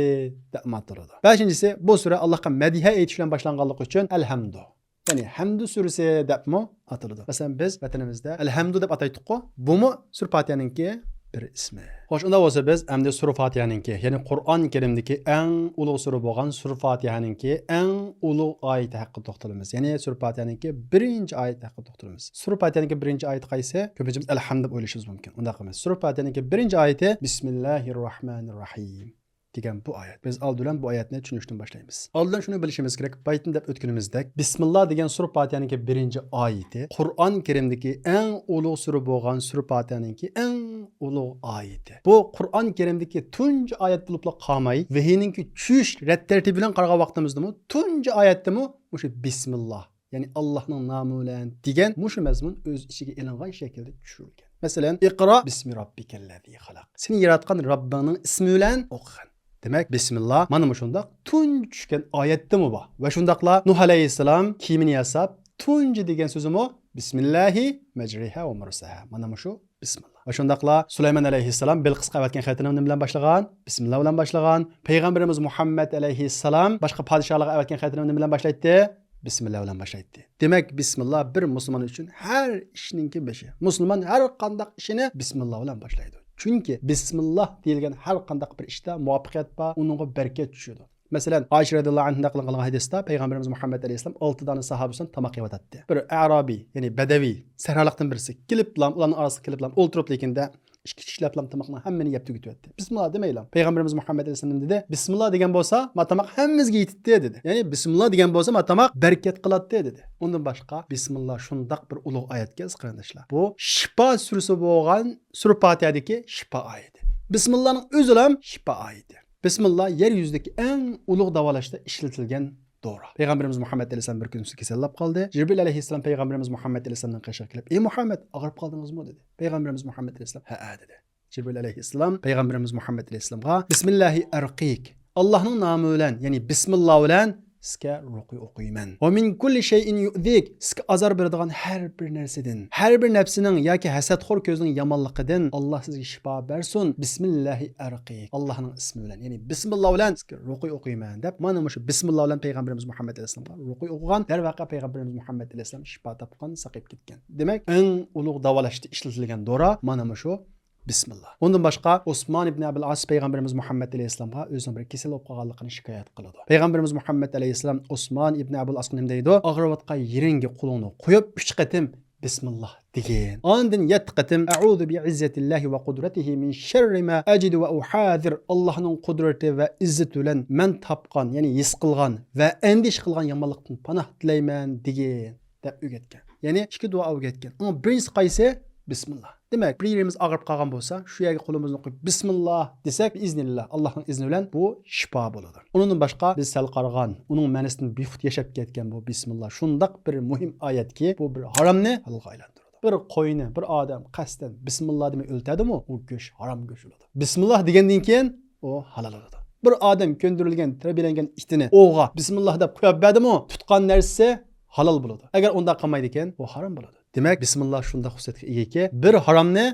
دەپمۇ ئاتىلىدۇ. بەشىنچىسى، بۇ سۈرە ئاللاھقا مەدھىيە ئېيتىش بىلەن باشلانغانلىقى ئۈچۈن ئەلھەمدۇ. يەنى ھەمدۇ سۈرىسى دەپمۇ ئاتىلىدۇ. مەسىلەن، بىز ۋەتىنىمىزدە ئەلھەمدۇ دەپ ئاتايتتۇققۇ، بۇمۇ سۈرە پاتىھەنىڭكى بىر ئىسمى. خوش، ئۇنداق بولسا بىز ئەمدى سۈرە پاتىھەنىڭكى، يەنى قۇرئان كەرىمدىكى ئەڭ ئۇلۇغ سۈرە بولغان سۈرە پاتىھەنىڭكى ئەڭ ئۇلۇغ ئايىتى ھەققىدە توختىلىمىز. يەنى سۈرە پاتىھەنىڭكى بىرىنچى ئايىتى ھەققىدە توختىلىمىز. سۈرە پاتىھەنىڭكى بىرىنچى ئايىتى قايسى؟ كۆپىنچىمىز ئەلھەم دەپ ئويلىشىمىز مۇمكىن. ئۇنداق ئەمەس. سۈرە پاتىھەنىڭكى بىرىنچى ئايىتى بىسمىللاھىر راھمانىر راھىم دېگەن بۇ ئايەت. بىز ئالدى بىلەن بۇ ئايەتنى چۈشىنىشتىن باشلايمىز. ئالدى بىلەن شۇنى بىلىشىمىز كېرەك، بايىتىن دەپ ئۆتكىنىمىزدەك، بىسمىللا دېگەن سۈرە پاتىھەنىڭكى بىرىنچى ئايىتى، قۇرئان كەرىمدىكى ئەڭ ئۇلۇغ سۈرە بولغان سۈرە پاتىھەنىڭكى ئەڭ ئۇلۇغ ئايىتى. بۇ قۇرئان كەرىمدىكى تۇنجى ئايەت بولۇپلا قالماي، ۋەھىينىڭكى چۈشۈش رەت تەرتىپى بىلەن قارىغان ۋاقتىمىزدىمۇ تۇنجى ئايەتتىمۇ مۇشۇ بىسمىللا، يەنى ئاللاھنىڭ نامى بىلەن دېگەن مۇشۇ مەزمۇن ئۆز ئىچىگە ئېلىنغان شەكىلدە چۈشۈرۈلگەن. مەسىلەن، ئىقرا بىسمى راببىكەللەزى خەلەق. سېنى ياراتقان رەببىڭنىڭ ئىسمى بىلەن ئوقۇغىن. دېمەك، بىسمىللا مانا مۇشۇنداق تۇنجى چۈشكەن ئايەتتىمۇ بار. ۋە شۇنداقلا نۇھ ئەلەيھىسسالام كىيىمىنى ياساپ، تۇنجى دېگەن سۆزىمۇ بىسمىللاھى مەجرىھا ۋە مۇرساھا. مانا مۇشۇ بىسمىللا. ۋە شۇنداقلا سۇلايمان ئەلەيھىسسالام بىلقىسقا ئەۋەتكەن خەتىنى نېمە بىلەن باشلىغان؟ بىسمىللا بىلەن باشلىغان. پەيغەمبىرىمىز مۇھەممەد ئەلەيھىسسالام باشقا پادىشاھلارغا ئەۋەتكەن خەتىنى نېمە بىلەن باشلايتتى؟ بىسمىللا بىلەن باشلايتتى. دېمەك، بىسمىللا بىر مۇسۇلمان ئۈچۈن ھەر ئىشنىڭكى بېشى. مۇسۇلمان ھەر قانداق ئىشىنى بىسمىللا بىلەن باشلايدۇ. چۈنكى بىسمىللا دېيىلگەن ھەر قانداق بىر ئىشتا مۇۋەپپەقىيەت بار، ئۇنىڭغا بەرىكەت چۈشىدۇ. مەسىلەن، ئائىشە رەزىياللاھۇ ئەنھادىن قىلىنغان ھەدىستە پەيغەمبىرىمىز مۇھەممەد ئەلەيھىسسالام ئالتە دانە ساھابىسى بىلەن تاماق يەۋاتاتتى. بىر ئەرابىي، يەنى بەدەۋىي، سەھرالىقتىن بىرسى كېلىپلا، ئۇلارنىڭ ئارىسىغا كېلىپلا ئولتۇرۇپلا، لېكىندە ئىككى چىشلەپلا تاماقنىڭ ھەممىنى يەپ تۈگىتىۋەتتى. بىسمىللا دېمەيلا. پەيغەمبىرىمىز مۇھەممەد ئەلەيھىسسالام نېمە دېدى؟ بىسمىللا دېگەن بولسا، ما تاماق ھەممىمىزگە يېتىتتى دېدى. يەنى بىسمىللا دېگەن بولسا، ما تاماق بەرىكەت قىلاتتى دېدى. ئۇندىن باشقا بىسمىللا شۇنداق بىر ئۇلۇغ ئايەتكەن، قېرىنداشلار. بۇ شىپا سۈرىسى بولغان سۈرە پاتىھەدىكى شىپا ئايىتى. بىسمىللانىڭ ئۆزىلا شىپا ئايىتى. بىسمىللا يەر يۈزىدىكى ئەڭ ئۇلۇغ داۋالاشتا ئىشلىتىلگەن دورا. پەيغەمبىرىمىز مۇھەممەد ئەلەيھىسسالام بىر كۈنى كېسەللەپ قالدى. جىبرىل ئەلەيھىسسالام پەيغەمبىرىمىز مۇھەممەد ئەلەيھىسسالامنىڭ قېشىغا كېلىپ، ئى مۇھەممەد، ئاغرىپ قالدىڭىزمۇ دېدى. پەيغەمبىرىمىز مۇھەممەد ئەلەيھىسسالام، ھەئە دېدى. جىبرىل ئەلەيھىسسالام پەيغەمبىرىمىز مۇھەممەد ئەلەيھىسسالامغا، بىسمىللاھى ئەرقىك، ئاللاھنىڭ نامى بىلەن، يەنى بىسمىللا بىلەن سىزگە رۇقى ئوقۇيمەن. ۋە مىن كۇللى شەيئىن يۇئزىك، سىزگە ئازار بېرىدىغان ھەر بىر نەرسىدىن، ھەر بىر نەپسىنىڭ ياكى ھەسەتخور كۆزنىڭ يامانلىقىدىن ئاللاھ سىزگە شىپا بەرسۇن. بىسمىللاھى ئەرقىك، ئاللاھنىڭ ئىسمى بىلەن، يەنى بىسمىللا بىلەن سىزگە رۇقى ئوقۇيمەن دەپ، مانا مۇشۇ بىسمىللا بىلەن پەيغەمبىرىمىز مۇھەممەد ئەلەيھىسسالامغا رۇقى ئوقۇغان. دەرۋەقە، پەيغەمبىرىمىز مۇھەممەد ئەلەيھىسسالام شىپا تاپقان، ساقىيىپ كەتكەن. دېمەك، ئەڭ ئۇلۇغ داۋالاشتا ئىشلىتىلگەن دورا مانا مۇشۇ بىسمىللا. ئۇندىن باشقا، ئوسمان ئىبن ئەبۇل ئاس پەيغەمبىرىمىز مۇھەممەد ئەلەيھىسسالامغا ئۆزىنىڭ بىر كېسەل بولۇپ قالغانلىقىنى شىكايەت قىلىدۇ. پەيغەمبىرىمىز مۇھەممەد ئەلەيھىسسالام ئوسمان ئىبن ئەبۇل ئاسقا نېمە دەيدۇ؟ «ئاغرىۋاتقان يېرىڭگە قولۇڭنى قويۇپ، ئۈچ قېتىم بىسمىللا دېگىن. ئاندىن يەتتە قېتىم، ئەئۇزۇ بىئىززەتىللاھى ۋە قۇدرەتىھى مىن شەررى ما ئەجىدۇ ۋە ئۇھازىر. ئاللاھنىڭ قۇدرىتى ۋە ئىززىتى بىلەن مەن تاپقان، يەنى ھېس قىلغان ۋە ئەندىشە قىلغان يامانلىقتىن پاناھ تىلەيمەن» دېگىن، دەپ ئۆگەتكەن. يەنى ئىككى دۇئا ئۆگەتكەن. ئۇنىڭ بىرىنچىسى قايسى؟ بىسمىللا. دېمەك، بىر يېرىمىز ئاغرىپ قالغان بولسا، شۇ يەرگە قولىمىزنى قويۇپ، بىسمىللا دېسەك، بىئىزنىللا، ئاللاھنىڭ ئىزنى بىلەن بۇ شىپا بولىدۇ. ئۇنىڭدىن باشقا، بىز سەل قارىغان، ئۇنىڭ مەنىسىدىن بىخۇد ياشاپ كەتكەن بۇ بىسمىللا شۇنداق بىر مۇھىم ئايەتكى، بۇ بىر ھارامنى ھالالغا ئايلاندۇرىدۇ. بىر قوينى بىر ئادەم قەستەن بىسمىللا دېمەي ئۆلتۈردىمۇ، ئۇ گۆش ھارام گۆش بولىدۇ. بىسمىللا دېگەندىن كېيىن ئۇ ھالال بولىدۇ. بىر ئادەم كۆندۈرۈلگەن، تەربىيەلەنگەن ئىتىنى ئوۋغا بىسمىللا دەپ قويۇپ بەردىمۇ، تۇتقان نەرسىسى ھالال بولىدۇ. ئەگەر ئۇنداق قىلمايدىكەن، ئۇ ھارام بولىدۇ. دېمەك، بىسمىللا شۇنداق خۇسۇسىيەتكە ئىگىكى، بىر ھارامنى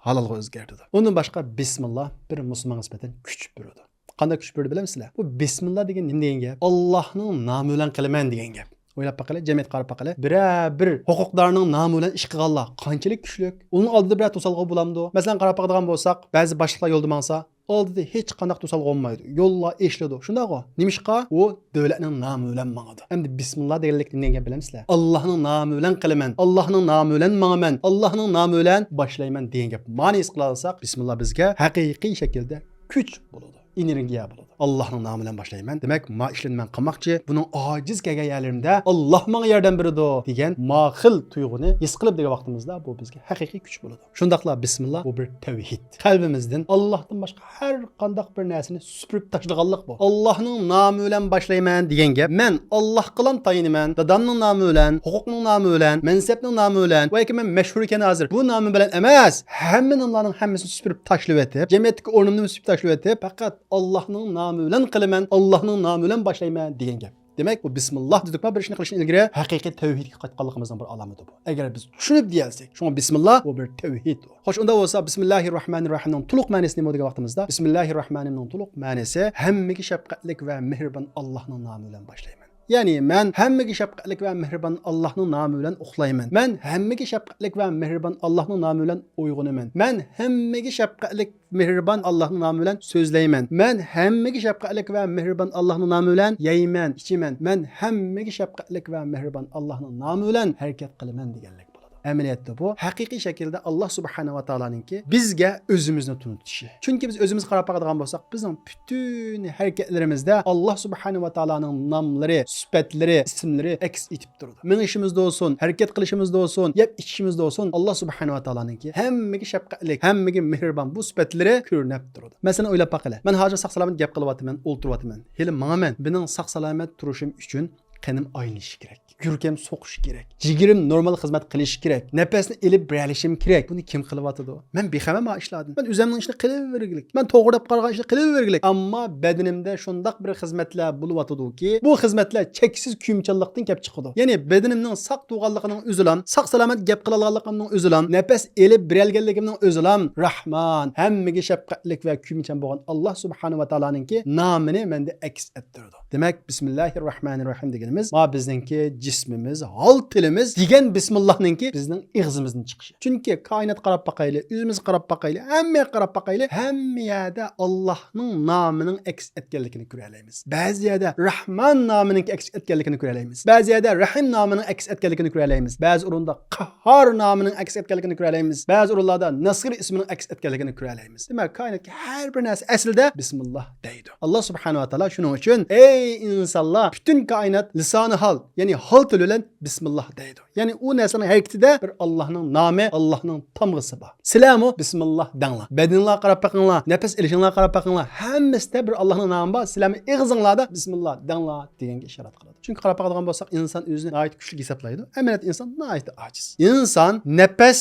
ھالالغا ئۆزگەرتىدۇ. ئۇندىن باشقا، بىسمىللا بىر مۇسۇلمانغا نىسبەتەن كۈچ بېرىدۇ. قانداق كۈچ بېرىدۇ بىلەمسىلەر؟ بۇ بىسمىللا دېگەن نېمە دېگەن گەپ؟ ئاللاھنىڭ نامى بىلەن قىلىمەن دېگەن گەپ. ئويلاپ باققىلى، جەمئىيەتكە قاراپ باققىلى. بىرەر بىر ھوقۇقدارنىڭ نامى بىلەن ئىش قىلغانلار قانچىلىك كۈچلۈك؟ ئۇنىڭ ئالدىدا بىرەر توسالغۇ بولامدۇ؟ مەسىلەن، قاراپ باقىدىغان بولساق، بەزى باشلىقلار يولدا ماڭسا، ئالدىدا ھېچقانداق توسالغۇ بولمايدۇ. يوللار ئېچىلىدۇ. شۇنداقغۇ؟ نېمىشقا؟ ئۇ دۆلەتنىڭ نامى بىلەن ماڭىدۇ. ئەمدى بىسمىللا دېگەنلىك نېمە دېگەن گەپ بىلەمسىلەر؟ ئاللاھنىڭ نامى بىلەن قىلىمەن، ئاللاھنىڭ نامى بىلەن ماڭىمەن، ئاللاھنىڭ نامى بىلەن باشلايمەن دېگەن گەپ. مانا ھېس قىلالىساق، بىسمىللا بىزگە ھەقىقىي شەكىلدە كۈچ بولىدۇ، ئېنېرگىيە بولىدۇ. ئاللاھنىڭ نامى بىلەن باشلايمەن. دېمەك، ما ئىشلارنى مەن قىلماقچى. بۇنىڭ ئاجىز كەلگەن يەرلىرىمدە ئاللاھ ماڭا ياردەم بېرىدۇ دېگەن ما خىل تۇيغۇنى ھېس قىلىپ دېگەن ۋاقتىمىزدا، بۇ بىزگە ھەقىقىي كۈچ بولىدۇ. شۇنداقلا بىسمىللا، بۇ بىر تەۋھىد. قەلبىمىزدىن ئاللاھتىن باشقا ھەر قانداق بىر نەرسىنى سۈپۈرۈپ تاشلىغانلىق بۇ. ئاللاھنىڭ نامى بىلەن باشلايمەن دېگەن گەپ، مەن ئاللاھقىلا تايىنىمەن، دادامنىڭ نامى بىلەن، ھوقۇقنىڭ نامى بىلەن، مەنسەپنىڭ نامى بىلەن، ۋە ياكى مەن مەشھۇر ئىكەن ھازىر، بۇ نامى بىلەن ئەمەس، ھەممە ناملارنىڭ ھەممىسىنى سۈپۈرۈپ تاشلىۋېتىپ، جەمئىيەتتىكى ئورنۇمنى سۈپۈرۈپ تاشلىۋېتىپ، پەقەت ئاللاھنىڭ نامى بىلەن قىلىمەن، ئاللاھنىڭ نامى بىلەن باشلايمەن دېگەن گەپ. دېمەك، بۇ بىسمىللا دېدۇقما بىر ئىشنى قىلىشتىن ئىلگىرى ھەقىقىي تەۋھىدكە قايتقانلىقىمىزنىڭ بىر ئالامىتى بۇ. ئەگەر بىز چۈشىنىپ دېيەلسەك، شۇڭا بىسمىللا بۇ بىر تەۋھىد. خوش، ئۇنداق بولسا، بىسمىللاھىر راھمانىر راھىمنىڭ تولۇق مەنىسى نېمە دېگەن ۋاقتىمىزدا، بىسمىللاھىر راھمانىرنىڭ تولۇق مەنىسى ھەممىگە شەپقەتلىك ۋە مېھرىبان ئاللاھنىڭ نامى بىلەن باشلايمەن. يەنى، مەن ھەممىگە شەپقەتلىك ۋە مېھرىبان ئاللاھنىڭ نامى بىلەن ئۇخلايمەن. مەن ھەممىگە شەپقەتلىك ۋە مېھرىبان ئاللاھنىڭ نامى بىلەن ئويغىنىمەن. مەن ھەممىگە شەپقەتلىك، مېھرىبان ئاللاھنىڭ نامى بىلەن سۆزلەيمەن. مەن ھەممىگە شەپقەتلىك ۋە مېھرىبان ئاللاھنىڭ نامى بىلەن يەيمەن، ئىچىمەن. مەن ھەممىگە شەپقەتلىك ۋە مېھرىبان ئاللاھنىڭ نامى بىلەن ھەرىكەت قىلىمەن دېگەنلىك بولىدۇ. ئەمەلىيەتتە بۇ ھەقىقىي شەكىلدە ئاللاھ سۇبھانەھۇ ۋە تائالانىڭكى بىزگە ئۆزىمىزنى تونۇتۇشى. چۈنكى بىز ئۆزىمىزگە قاراپ باقىدىغان بولساق، بىزنىڭ پۈتۈن ھەرىكەتلىرىمىزدە ئاللاھ سۇبھانەھۇ ۋە تائالانىڭ ناملىرى، سۈپەتلىرى، ئىسىملىرى ئەكس ئېتىپ تۇرىدۇ. مېڭىشىمىزدا بولسۇن، ھەرىكەت قىلىشىمىزدا بولسۇن، يەپ ئىچىشىمىزدە بولسۇن، ئاللاھ سۇبھانەھۇ ۋە تائالانىڭكى ھەممىگە شەپقەتلىك، ھەممىگە مېھرىبان بۇ سۈپەتلىرى كۆرۈنۈپ تۇرىدۇ. مەسىلەن، ئويلاپ باقىلى. مەن ھازىر ساق-سالامەت گەپ قىلىۋاتىمەن، ئولتۇرۇۋاتىمەن. ھېلى ماڭىمەن. مېنىڭ ساق-سالامەت تۇرۇشۇم ئۈچۈن قېنىم ئايلىنىشى كېرەك. يۈرىكىم سوقۇشى كېرەك. جىگىرىم نورمال خىزمەت قىلىشى كېرەك. نەپەسنى ئېلىپ بېرەلىشىم كېرەك. بۇنى كىم قىلىۋاتىدۇ؟ مەن بىخەۋەرمەن ئىشلاردىن. مەن ئۆزۈمنىڭ ئىشىنى قىلىۋەرگىلىك. مەن توغرا دەپ قارىغان ئىشنى قىلىۋەرگىلىك. ئەمما بەدىنىمدە شۇنداق بىر خىزمەتلەر بولۇۋاتىدۇكى، بۇ خىزمەتلەر چەكسىز كۆيۈمچانلىقتىن كەپ چىقىدۇ. يەنى بەدىنىمنىڭ ساق تۇرغانلىقىنىڭ ئۆزىلام، ساق-سالامەت گەپ قىلالىغانلىقىمنىڭ ئۆزىلام، نەپەس ئېلىپ بېرەلىگەنلىكىمنىڭ ئۆزىلام راھمان، ھەممىگە شەپقەتلىك ۋە كۆيۈمچان بولغان ئاللاھ سۇبھانەھۇ ۋە تائالانىڭكى نامىنى مەندە ئەكس ئەتتۈرىدۇ. دېمەك، بىسمىللاھىر راھمانىر راھىم دېگىنىمىز، ما بىزنىڭكى جىسمىمىز، ھال تىلىمىز دېگەن بىسمىللاھنىڭكى بىزنىڭ ئېغىزىمىزدىن چىقىشى. چۈنكى كائىناتقا قاراپ باقايلى، ئۆزىمىزگە قاراپ باقايلى، ھەممىگە قاراپ باقايلى، ھەممە يەردە ئاللاھنىڭ نامىنىڭ ئەكس ئەتكەنلىكىنى كۆرەلەيمىز. بەزى يەردە راھمان نامىنىڭ ئەكس ئەتكەنلىكىنى كۆرەلەيمىز. بەزى يەردە رەھىم نامىنىڭ ئەكس ئەتكەنلىكىنى كۆرەلەيمىز. بەزى ئورۇندا قاھھار نامىنىڭ ئەكس ئەتكەنلىكىنى كۆرەلەيمىز. بەزى ئورۇنلاردا ناسىر ئىسمىنىڭ ئەكس ئەتكەنلىكىنى كۆرەلەيمىز. دېمەك، كائىناتتىكى ھەر بىر نەرسە ئەسلىدە بىسمىللا دەيدۇ. ئاللاھ سۇبھانەھۇ ۋە تائالا شۇنىڭ ئۈچۈن، ئەي ئىنسانلار، پۈتۈن كائىنات لىسانى ھال، يەنى ھال تىلى بىلەن بىسمىللا دەيدۇ. يەنى ئۇ نەرسىنىڭ ھەرىكىتىدە بىر ئاللاھنىڭ نامى، ئاللاھنىڭ تامغىسى بار. سىلەرمۇ بىسمىللا دەڭلار. بەدىنىڭلارغا قاراپ بېقىڭلار، نەپەس ئېلىشىڭلارغا قاراپ بېقىڭلار. ھەممىسىدە بىر ئاللاھنىڭ نامى بار. سىلەرمۇ ئېغىزىڭلاردا بىسمىللا دەڭلار دېگەنگە ئىشارەت قىلىدۇ. چۈنكى قاراپ باقىدىغان بولساق، ئىنسان ئۆزىنى ناھايىتى كۈچلۈك ھېسابلايدۇ. ئەمەلىيەتتە ئىنسان ناھايىتى ئاجىز. ئىنسان نەپەس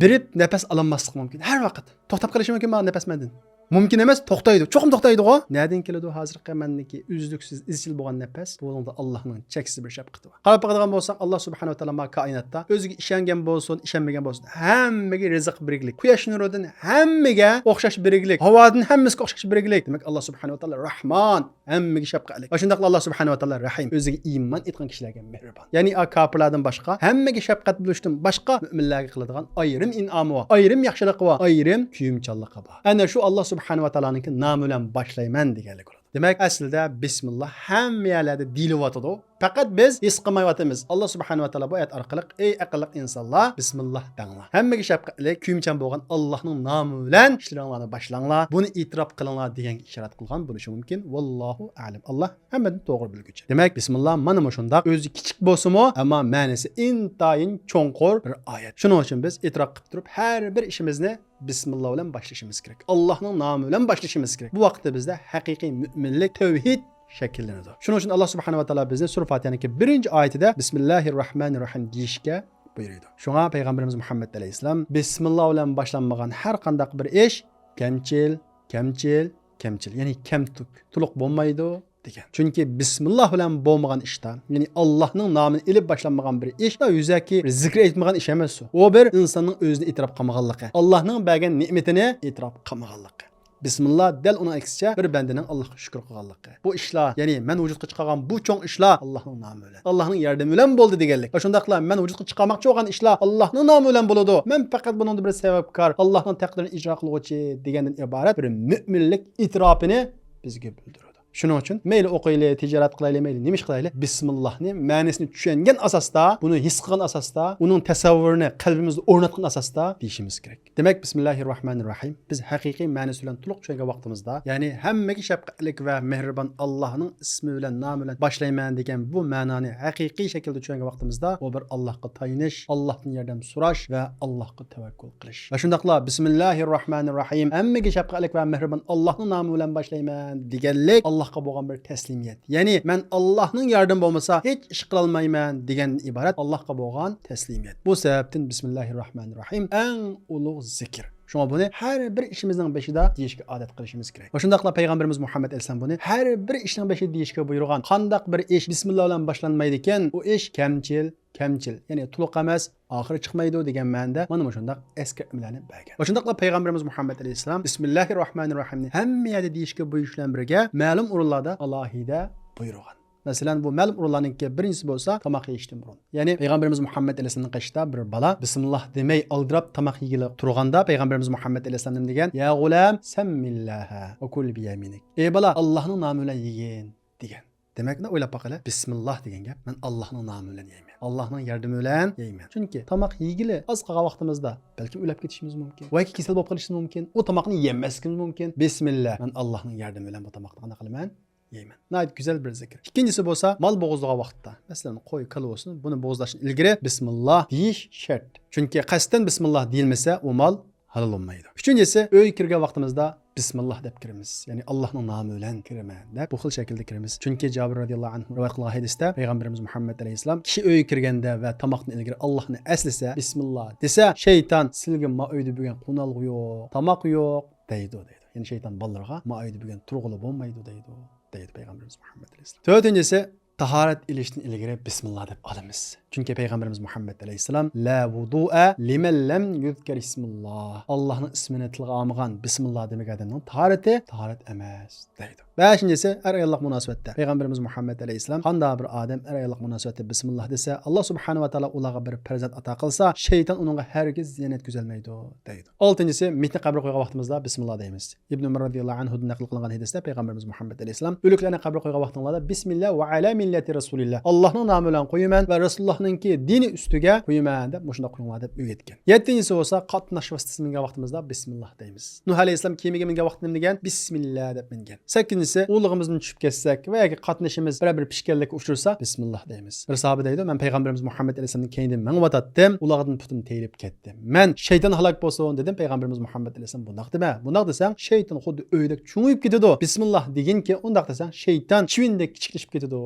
بېرىپ، نەپەس ئالالماسلىقى مۇمكىن. ھەر ۋاقىت توختاپ قېلىشى مۇمكىن مانا نەپەس مەندىن. مۇمكىن ئەمەس، توختايدۇ. چوقۇم توختايدىغۇ. نەدىن كېلىدۇ ھازىرقى مەندىكى ئۈزلۈكسىز ئىزچىل بولغان نەپەس؟ بۇنىڭدا ئاللاھنىڭ چەكسىز بىر شەپقىتى بار. قاراپ باقىدىغان بولساق، ئاللا سۇبھانەھۇ ۋە تائالا ما كائىناتتا ئۆزىگە ئىشەنگەن بولسۇن، ئىشەنمىگەن بولسۇن، ھەممىگە رىزىق بېرىگلىك. قۇياش نۇرىدىن ھەممىگە ئوخشاش بېرىگلىك. ھاۋادىن ھەممىسىگە ئوخشاش بېرىگلىك. دېمەك، ئاللا سۇبھانەھۇ ۋە تائالا رەھمان، ھەممىگە شەپقەتلىك. ۋە شۇنداقلا ئاللا سۇبھانەھۇ ۋە تائالا رەھىم، ئۆزىگە ئىمان ئېيتقان كىشىلەرگە مېھرىبان. يەنى ئا كاپىرلاردىن باشقا ھەممىگە شەپقەت بولۇشتىن باشقا مۆمىنلەرگە قىلىدىغان ئايرىم ئىنئامى بار، ئايرىم ياخشىلىقى بار، ئايرىم كۆيۈمچانلىقى بار. ئەنە شۇ ئاللا سۇبھانەھۇ ۋە تائالانىڭكى نامى بىلەن باشلايمەن دېگەنلىك بولىدۇ. دېمەك، ئەسلىدە بىسمىللا ھەممە يەرلەردە دېيىلىۋاتىدۇ. پەقەت بىز ھېس قىلمايۋاتىمىز. ئاللا سۇبھانەھۇ ۋە تائالا بۇ ئايەت ئارقىلىق، ئەي ئەقىللىق ئىنسانلار، بىسمىللا دەڭلار. ھەممىگە شەپقەتلىك، كۆيۈمچان بولغان ئاللانىڭ نامى بىلەن ئىشلىرىڭلارنى باشلاڭلار. بۇنى ئېتىراپ قىلىڭلار دېگەنگە ئىشارەت قىلغان بولۇشى مۇمكىن. ۋاللاھۇ ئەلەم. ئاللا ھەممىدىن توغرا بىلگۈچى. دېمەك، بىسمىللا مانا مۇشۇنداق ئۆزى كىچىك بولسىمۇ، ئەمما مەنىسى ئىنتايىن چوڭقۇر بىر ئايەت. شۇنىڭ ئۈچۈن بىز ئېتىراپ قىلىپ تۇرۇپ، ھەر بىر ئىشىمىزنى بىسمىللا بىلەن باشلىشىمىز كېرەك. ئاللاھنىڭ نامى بىلەن باشلىشىمىز كېرەك. بۇ ۋاقىتتا بىزدە ھەقىقىي مۆمىنلىك، تەۋھىد شەكىللىنىدۇ. شۇنىڭ ئۈچۈن ئاللا سۇبھانەھۇ ۋە تائالا بىزنى سۈرە فاتىھەنىڭكى بىرىنچى ئايىتىدە بىسمىللاھىر راھمانىر راھىم دېيىشكە بۇيرۇيدۇ. شۇڭا پەيغەمبىرىمىز مۇھەممەد ئەلەيھىسسالام بىسمىللا بىلەن باشلانمىغان ھەر قانداق بىر ئىش كەمچىل، كەمچىل، كەمچىل، يەنى كەمتۈك، تولۇق بولمايدۇ دېگەن. چۈنكى بىسمىللا بىلەن بولمىغان ئىشتا، يەنى ئاللاھنىڭ نامىنى ئېلىپ باشلانمىغان بىر ئىش، يۈزەكى بىر زىكىر ئېيتمىغان ئىش ئەمەس ئۇ. ئۇ بىر ئىنساننىڭ ئۆزىنى ئېتىراپ قىلمىغانلىقى، ئاللاھنىڭ بەرگەن نېمىتىنى ئېتىراپ قىلمىغانلىقى. بىسمىللا دەل ئۇنىڭ ئەكسىچە بىر بەندىنىڭ ئاللاھقا شۈكۈر قىلغانلىقى. بۇ ئىشلار، يەنى مەن ۋۇجۇدقا چىقارغان بۇ چوڭ ئىشلار ئاللاھنىڭ نامى بىلەن، ئاللاھنىڭ ياردىمى بىلەن بولدى دېگەنلىك. ۋە شۇنداقلا مەن ۋۇجۇدقا چىقارماقچى بولغان ئىشلار ئاللاھنىڭ نامى بىلەن بولىدۇ. مەن پەقەت بۇنىڭدا بىر سەۋەبكار، ئاللاھنىڭ تەقدىرىنى ئىجرا قىلغۇچى دېگەندىن ئىبارەت بىر مۆمىنلىك ئېتىراپىنى بىزگە بىلدۈرىدۇ. شۇنىڭ ئۈچۈن مەيلى ئوقۇيلى، تىجارەت قىلايلى، مەيلى نېمە ئىش قىلايلى، بىسمىللاھنى مەنىسىنى چۈشەنگەن ئاساستا، بۇنى ھېس قىلغان ئاساستا، ئۇنىڭ تەسەۋۋۇرىنى قەلبىمىزدە ئورناتقان ئاساستا دېيىشىمىز كېرەك. دېمەك، بىسمىللاھىر راھمانىر راھىم بىز ھەقىقىي مەنىسى بىلەن تولۇق چۈشەنگەن ۋاقتىمىزدا، يەنى ھەممىگە شەپقەتلىك ۋە مېھرىبان ئاللاھنىڭ ئىسمى بىلەن، نامى بىلەن باشلايمەن دېگەن بۇ مەنانى ھەقىقىي شەكىلدە چۈشەنگەن ۋاقتىمىزدا، ئۇ بىر ئاللاھقا تايىنىش، ئاللاھتىن ياردەم سوراش ۋە ئاللاھقا تەۋەككۈل قىلىش. ۋە شۇنداقلا بىسمىللاھىر راھمانىر راھىم، ھەممىگە شەپقەتلىك ۋە مېھرىبان ئاللاھنىڭ نامى بىلەن باشلايمەن دېگەنلىك ئاللاھقا بولغان بىر تەسلىمىيەت. يەنى مەن ئاللاھنىڭ ياردىمى بولمىسا ھېچ ئىش قىلالمايمەن دېگەندىن ئىبارەت ئاللاھقا بولغان تەسلىمىيەت. بۇ سەۋەبتىن بىسمىللاھىر راھمانىر راھىم ئەڭ ئۇلۇغ زىكىر. شۇڭا بۇنى ھەر بىر ئىشىمىزنىڭ بېشىدا دېيىشكە ئادەت قىلىشىمىز كېرەك. ۋە شۇنداقلا پەيغەمبىرىمىز مۇھەممەد ئەلەيھىسسالام بۇنى ھەر بىر ئىشنىڭ بېشىدا دېيىشكە بۇيرۇغان. قانداق بىر ئىش بىسمىللا بىلەن باشلانمايدىكەن، ئۇ ئىش كەمچىل، كەمچىل، يەنى تولۇق ئەمەس، ئاخىرى چىقمايدۇ دېگەن مەنىدە مانا مۇشۇنداق ئەسكەرتمىلەرنى بەرگەن. ۋە شۇنداقلا پەيغەمبىرىمىز مۇھەممەد ئەلەيھىسسالام بىسمىللاھىر راھمانىر راھىمنى ھەممە يەردە دېيىشكە بۇيرۇش بىلەن بىرگە، مەلۇم ئورۇنلاردا ئالاھىدە بۇيرۇغان. مەسىلەن، بۇ مەلۇم ئورۇنلارنىڭكى بىرىنچىسى بولسا تاماق يېيىشتىن بۇرۇن. يەنى پەيغەمبىرىمىز مۇھەممەد ئەلەيھىسسالامنىڭ قېشىدا بىر بالا بىسمىللا دېمەي ئالدىراپ تاماق يېگىلى تۇرغاندا، پەيغەمبىرىمىز مۇھەممەد ئەلەيھىسسالام نېمە دېگەن؟ يا غۇلام، سەممىللاھە ۋە كۇل بىيەمىنىك. ئەي بالا، ئاللاھنىڭ نامى بىلەن يېگىن دېگەن. دېمەك، مۇنداق ئويلاپ باقىلى، بىسمىللا دېگەن گەپ، مەن ئاللاھنىڭ نامى بىلەن يەيمەن، ئاللاھنىڭ ياردىمى بىلەن يەيمەن. چۈنكى تاماق يېگىلى ئاز قالغان ۋاقتىمىزدا بەلكىم ئۆلۈپ كېتىشىمىز مۇمكىن. ۋە كېسەل بولۇپ قېلىشىمىز مۇمكىن. ئۇ تاماقنى يېمەسلىكىمىز مۇمكىن. بىسمىللا، مەن ئاللاھنىڭ ياردىمى بىلەن بۇ تاماقنى قانداق قىلىمەن؟ يەيمەن. ناھايىتى گۈزەل بىر زىكىر. ئىككىنچىسى بولسا، مال بوغۇزلىغان ۋاقىتتا، مەسىلەن، قوي، كالا بولسۇن، بۇنى بوغۇزلاشتىن ئىلگىرى بىسمىللا دېيىش شەرت. چۈنكى قەستەن بىسمىللا دېيىلمىسە، ئۇ مال ھالال بولمايدۇ. ئۈچىنچىسى، ئۆيگە كىرگەن ۋاقتىمىزدا بىسمىللا دەپ كىرىمىز. يەنى ئاللاھنىڭ نامى بىلەن كىرىمەن دەپ، بۇ خىل شەكىلدە كىرىمىز. چۈنكى جابىر رەزىياللاھۇ ئەنھۇ رىۋايەت قىلغان ھەدىستە پەيغەمبىرىمىز مۇھەممەد ئەلەيھىسسالام كىشى ئۆيگە كىرگەندە ۋە تاماقتىن ئىلگىرى ئاللاھنى ئەسلىسە، بىسمىللا دېسە، شەيتان سىلىگە ما ئۆيدە بۈگۈن قونالغۇ يوق، تاماق يوق دەيدۇ، دەيدۇ. يەنى شەيتان بالىلىرىغا ما ئۆيدە بۈگۈن تۇرغىلى بولمايدۇ دەيدۇ، دەيدۇ پەيغەمبىرىمىز مۇھەممەد ئەلەيھىسسالام. تۆتىنچىسى، تاھارەت ئېلىشتىن ئىلگىرى بىسمىللا دەپ ئالىمىز. چۈنكى پەيغەمبىرىمىز مۇھەممەد ئەلەيھىسسالام، لا ۋۇدۇئە لىمەن لەم يۇزكەر ئىسمىللا. ئاللاھنىڭ ئىسمىنى تىلغا ئالمىغان، بىسمىللا دېمىگەن ئادەمنىڭ تاھارىتى تاھارەت ئەمەس، دەيدۇ. بەشىنچىسى، ئەر-ئاياللىق مۇناسىۋەتتە. پەيغەمبىرىمىز مۇھەممەد ئەلەيھىسسالام، قانداق بىر ئادەم ئەر-ئاياللىق مۇناسىۋەتتە بىسمىللا دېسە، ئاللا سۇبھانەھۇ ۋە تائالا ئۇلارغا بىر پەرزەنت ئاتا قىلسا، شەيتان ئۇنىڭغا ھەرگىز زىيان يەتكۈزەلمەيدۇ، دەيدۇ. ئالتىنچىسى، مېيىتنى قەبرىگە قويغان ۋاقتىمىزدا بىسمىللا دەيمىز. ئىبن ئۆمەر رەزىياللاھۇ ئەنھۇدىن نەقىل قىلىنغان ھەدىستە پەيغەمبىرىمىز مۇھەممەد ئەلەيھىسسالام، ئۆلۈكلەرنى قەبرىگە قويغان ۋاقتىڭلاردا، بىسمىللا ۋە ئەلا مىللەتى رەسۇلىللا، ئاللاھنىڭ نامى بىلەن قويىمەن ۋە رەسۇلۇللاھنىڭكى دىنى ئۈستىگە قويىمەن دەپ مۇشۇنداق قويۇڭلار دەپ ئۆگەتكەن. يەتتىنچىسى بولسا، قاتناش ۋاسىتىسى مىنگەن ۋاقتىمىزدا بىسمىللا دەيمىز. نۇھ ئەلەيھىسسالام كېمىگە مىنگەن ۋاقتىدا نېمە دېگەن؟ بىسمىللا دەپ مىنگەن. سەككىزىنچىسى، ئۇلىغىمىزدىن چۈشۈپ كەتسەك ۋە ياكى قاتنىشىمىز بىرەر بىر پىشكەنلىككە ئۇچرىسا، بىسمىللا دەيمىز. بىر ساھابە دەيدۇ، مەن پەيغەمبىرىمىز مۇھەممەد ئەلەيھىسسالامنىڭ كەينىدىن مېڭىۋاتاتتىم، ئۇلاغدىن پۇتۇم تېيىلىپ كەتتى. مەن شەيتان ھالاك بولسۇن دېدىم، پەيغەمبىرىمىز مۇھەممەد ئەلەيھىسسالام بۇنداق دېمە، بۇنداق دېسەڭ شەيتان خۇددى ئۆيدەك چوڭىيىپ كېتىدۇ. بىسمىللا دېگىنكى ئۇنداق دېسەڭ شەيتان چىۋىندەك كىچىكلىشىپ كېتىدۇ،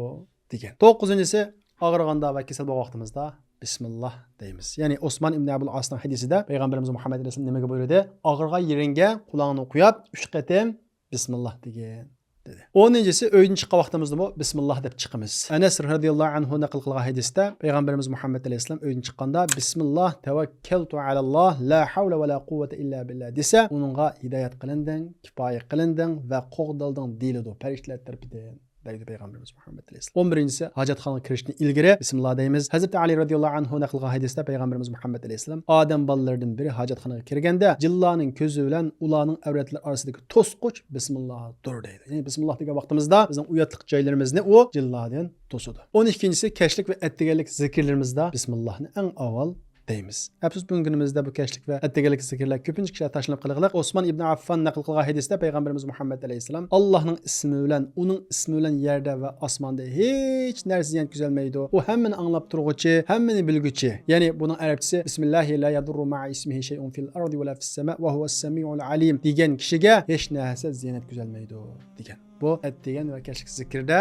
دېگەن. توققۇزىنچىسى، ئاغرىغاندا ۋە كېسەل بولغان ۋاقتىمىزدا بىسمىللا دەيمىز. يەنى ئوسمان ئىبن ئەبۇل ئاسنىڭ ھەدىسىدە پەيغەمبىرىمىز مۇھەممەد ئەلەيھىسسالام نېمىگە بۇيرۇدى؟ ئاغرىغان يېرىڭگە قۇلاقنى قويۇپ، ئۈچ قېتىم بىسمىللا دېگىن، دېدى. ئونىنچىسى، ئۆيدىن چىققان ۋاقتىمىزدىمۇ بىسمىللا دەپ چىقىمىز. ئەنەس رەزىياللاھۇ ئەنھۇ نەقىل قىلغان ھەدىستە پەيغەمبىرىمىز مۇھەممەد ئەلەيھىسسالام ئۆيدىن چىققاندا، بىسمىللا تەۋەككەلتۇ ئەلەللاھ، لا ھەۋلە ۋە لا قۇۋۋەتە ئىللا بىللا دېسە، ئۇنىڭغا ھىدايەت قىلىندىڭ، كىپايە قىلىندىڭ ۋە قوغدالدىڭ دېيىلىدۇ پەرىشتىلەر تەرىپىدىن، دەيدۇ پەيغەمبىرىمىز مۇھەممەد ئەلەيھىسسالام. ئون بىرىنچىسى، ھاجەتخانىغا كىرىشتىن ئىلگىرى بىسمىللا دەيمىز. ھەزرىتى ئەلى رەزىياللاھۇ ئەنھۇ نەقىل قىلغان ھەدىستە پەيغەمبىرىمىز مۇھەممەد ئەلەيھىسسالام، ئادەم بالىلىرىدىن بىرى ھاجەتخانىغا كىرگەندە، جىنلارنىڭ كۆزى بىلەن ئۇلارنىڭ ئەۋرەتلىرى ئارىسىدىكى توسقۇچ بىسمىللاھدۇر دەيدۇ. يەنى بىسمىللا دېگەن ۋاقتىمىزدا بىزنىڭ ئۇياتلىق جايلىرىمىزنى ئۇ جىنلاردىن توسىدۇ. ئون ئىككىنچىسى، كەچلىك ۋە ئەتىگەنلىك زىكىرلىرىمىزدا بىسمىللاھنى ئەڭ ئاۋۋال دەيمىز. ئەپسۇس، بۈگۈنكى كۈنىمىزدە بۇ كەچلىك ۋە ئەتىگەنلىك زىكىرلەر كۆپىنچە كىشىلەر تاشلىنىپ قېلىغلىق. ئوسمان ئىبن ئەففان نەقىل قىلغان ھەدىستە پەيغەمبىرىمىز مۇھەممەد ئەلەيھىسسالام، ئاللاھنىڭ ئىسمى بىلەن، ئۇنىڭ ئىسمى بىلەن يەردە ۋە ئاسماندا ھېچ نەرسە زىيان كۆزەلمەيدۇ. ئۇ ھەممىنى ئاڭلاپ تۇرغۇچى، ھەممىنى بىلگۈچى. يەنى بۇنىڭ ئەرەبچىسى، بىسمىللاھى لا يەدۇررۇ مەئە ئىسمىھى شەيئۇن فىل ئەردى ۋە لا فىس سەماء ۋە ھۇۋەس سەمىئۇل ئەلىم دېگەن كىشىگە ھېچ نەرسە زىيان كۆزەلمەيدۇ دېگەن. بۇ ئەتىگەن ۋە كەچلىك زىكىردە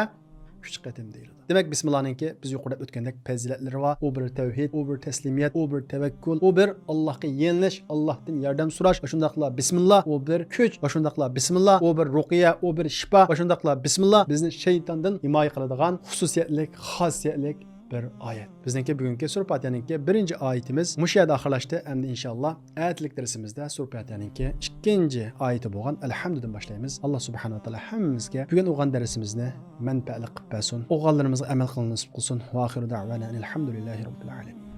ئۈچ قېتىم دېيىلىدۇ. دېمەك، بىسمىللانىڭكى بىز يۇقىرىدا ئۆتكەندەك پەزىلەتلىرى بار. ئۇ بىر تەۋھىد، ئۇ بىر تەسلىمىيەت، ئۇ بىر تەۋەككۈل، ئۇ بىر ئاللاھقا يېلىنىش، ئاللاھتىن ياردەم سوراش. شۇنداقلا بىسمىللا، ئۇ بىر كۈچ. شۇنداقلا بىسمىللا، ئۇ بىر رۇقىيە، ئۇ بىر شىپا. شۇنداقلا بىسمىللا بىزنى شەيتاندىن ھىمايە قىلىدىغان خۇسۇسىيەتلىك، خاسىيەتلىك بىر ئايەت. بىزنىڭكى بۈگۈنكى سۈرە پاتىھەنىڭكى بىرىنچى ئايىتىمىز مۇشۇ يەردە ئاخىرلاشتى. ئەمدى ئىنشاللا ئەتىلىك دەرسىمىزدە سۈرە پاتىھەنىڭكى ئىككىنچى ئايىتى بولغان ئەلھەمدۇدىن باشلايمىز. ئاللا سۇبھانەھۇ ۋە تائالا ھەممىمىزگە بۈگۈن ئوقۇغان دەرسىمىزنى مەنپەئەتلىك قىلىپ بەرسۇن. ئوقۇغانلىرىمىزغا ئەمەل قىلغىنى نېسىپ قىلسۇن. ۋە ئاخىرۇ دەئۋانا ئەنىل ھەمدۇلىللاھى رەببىل ئالەمىن.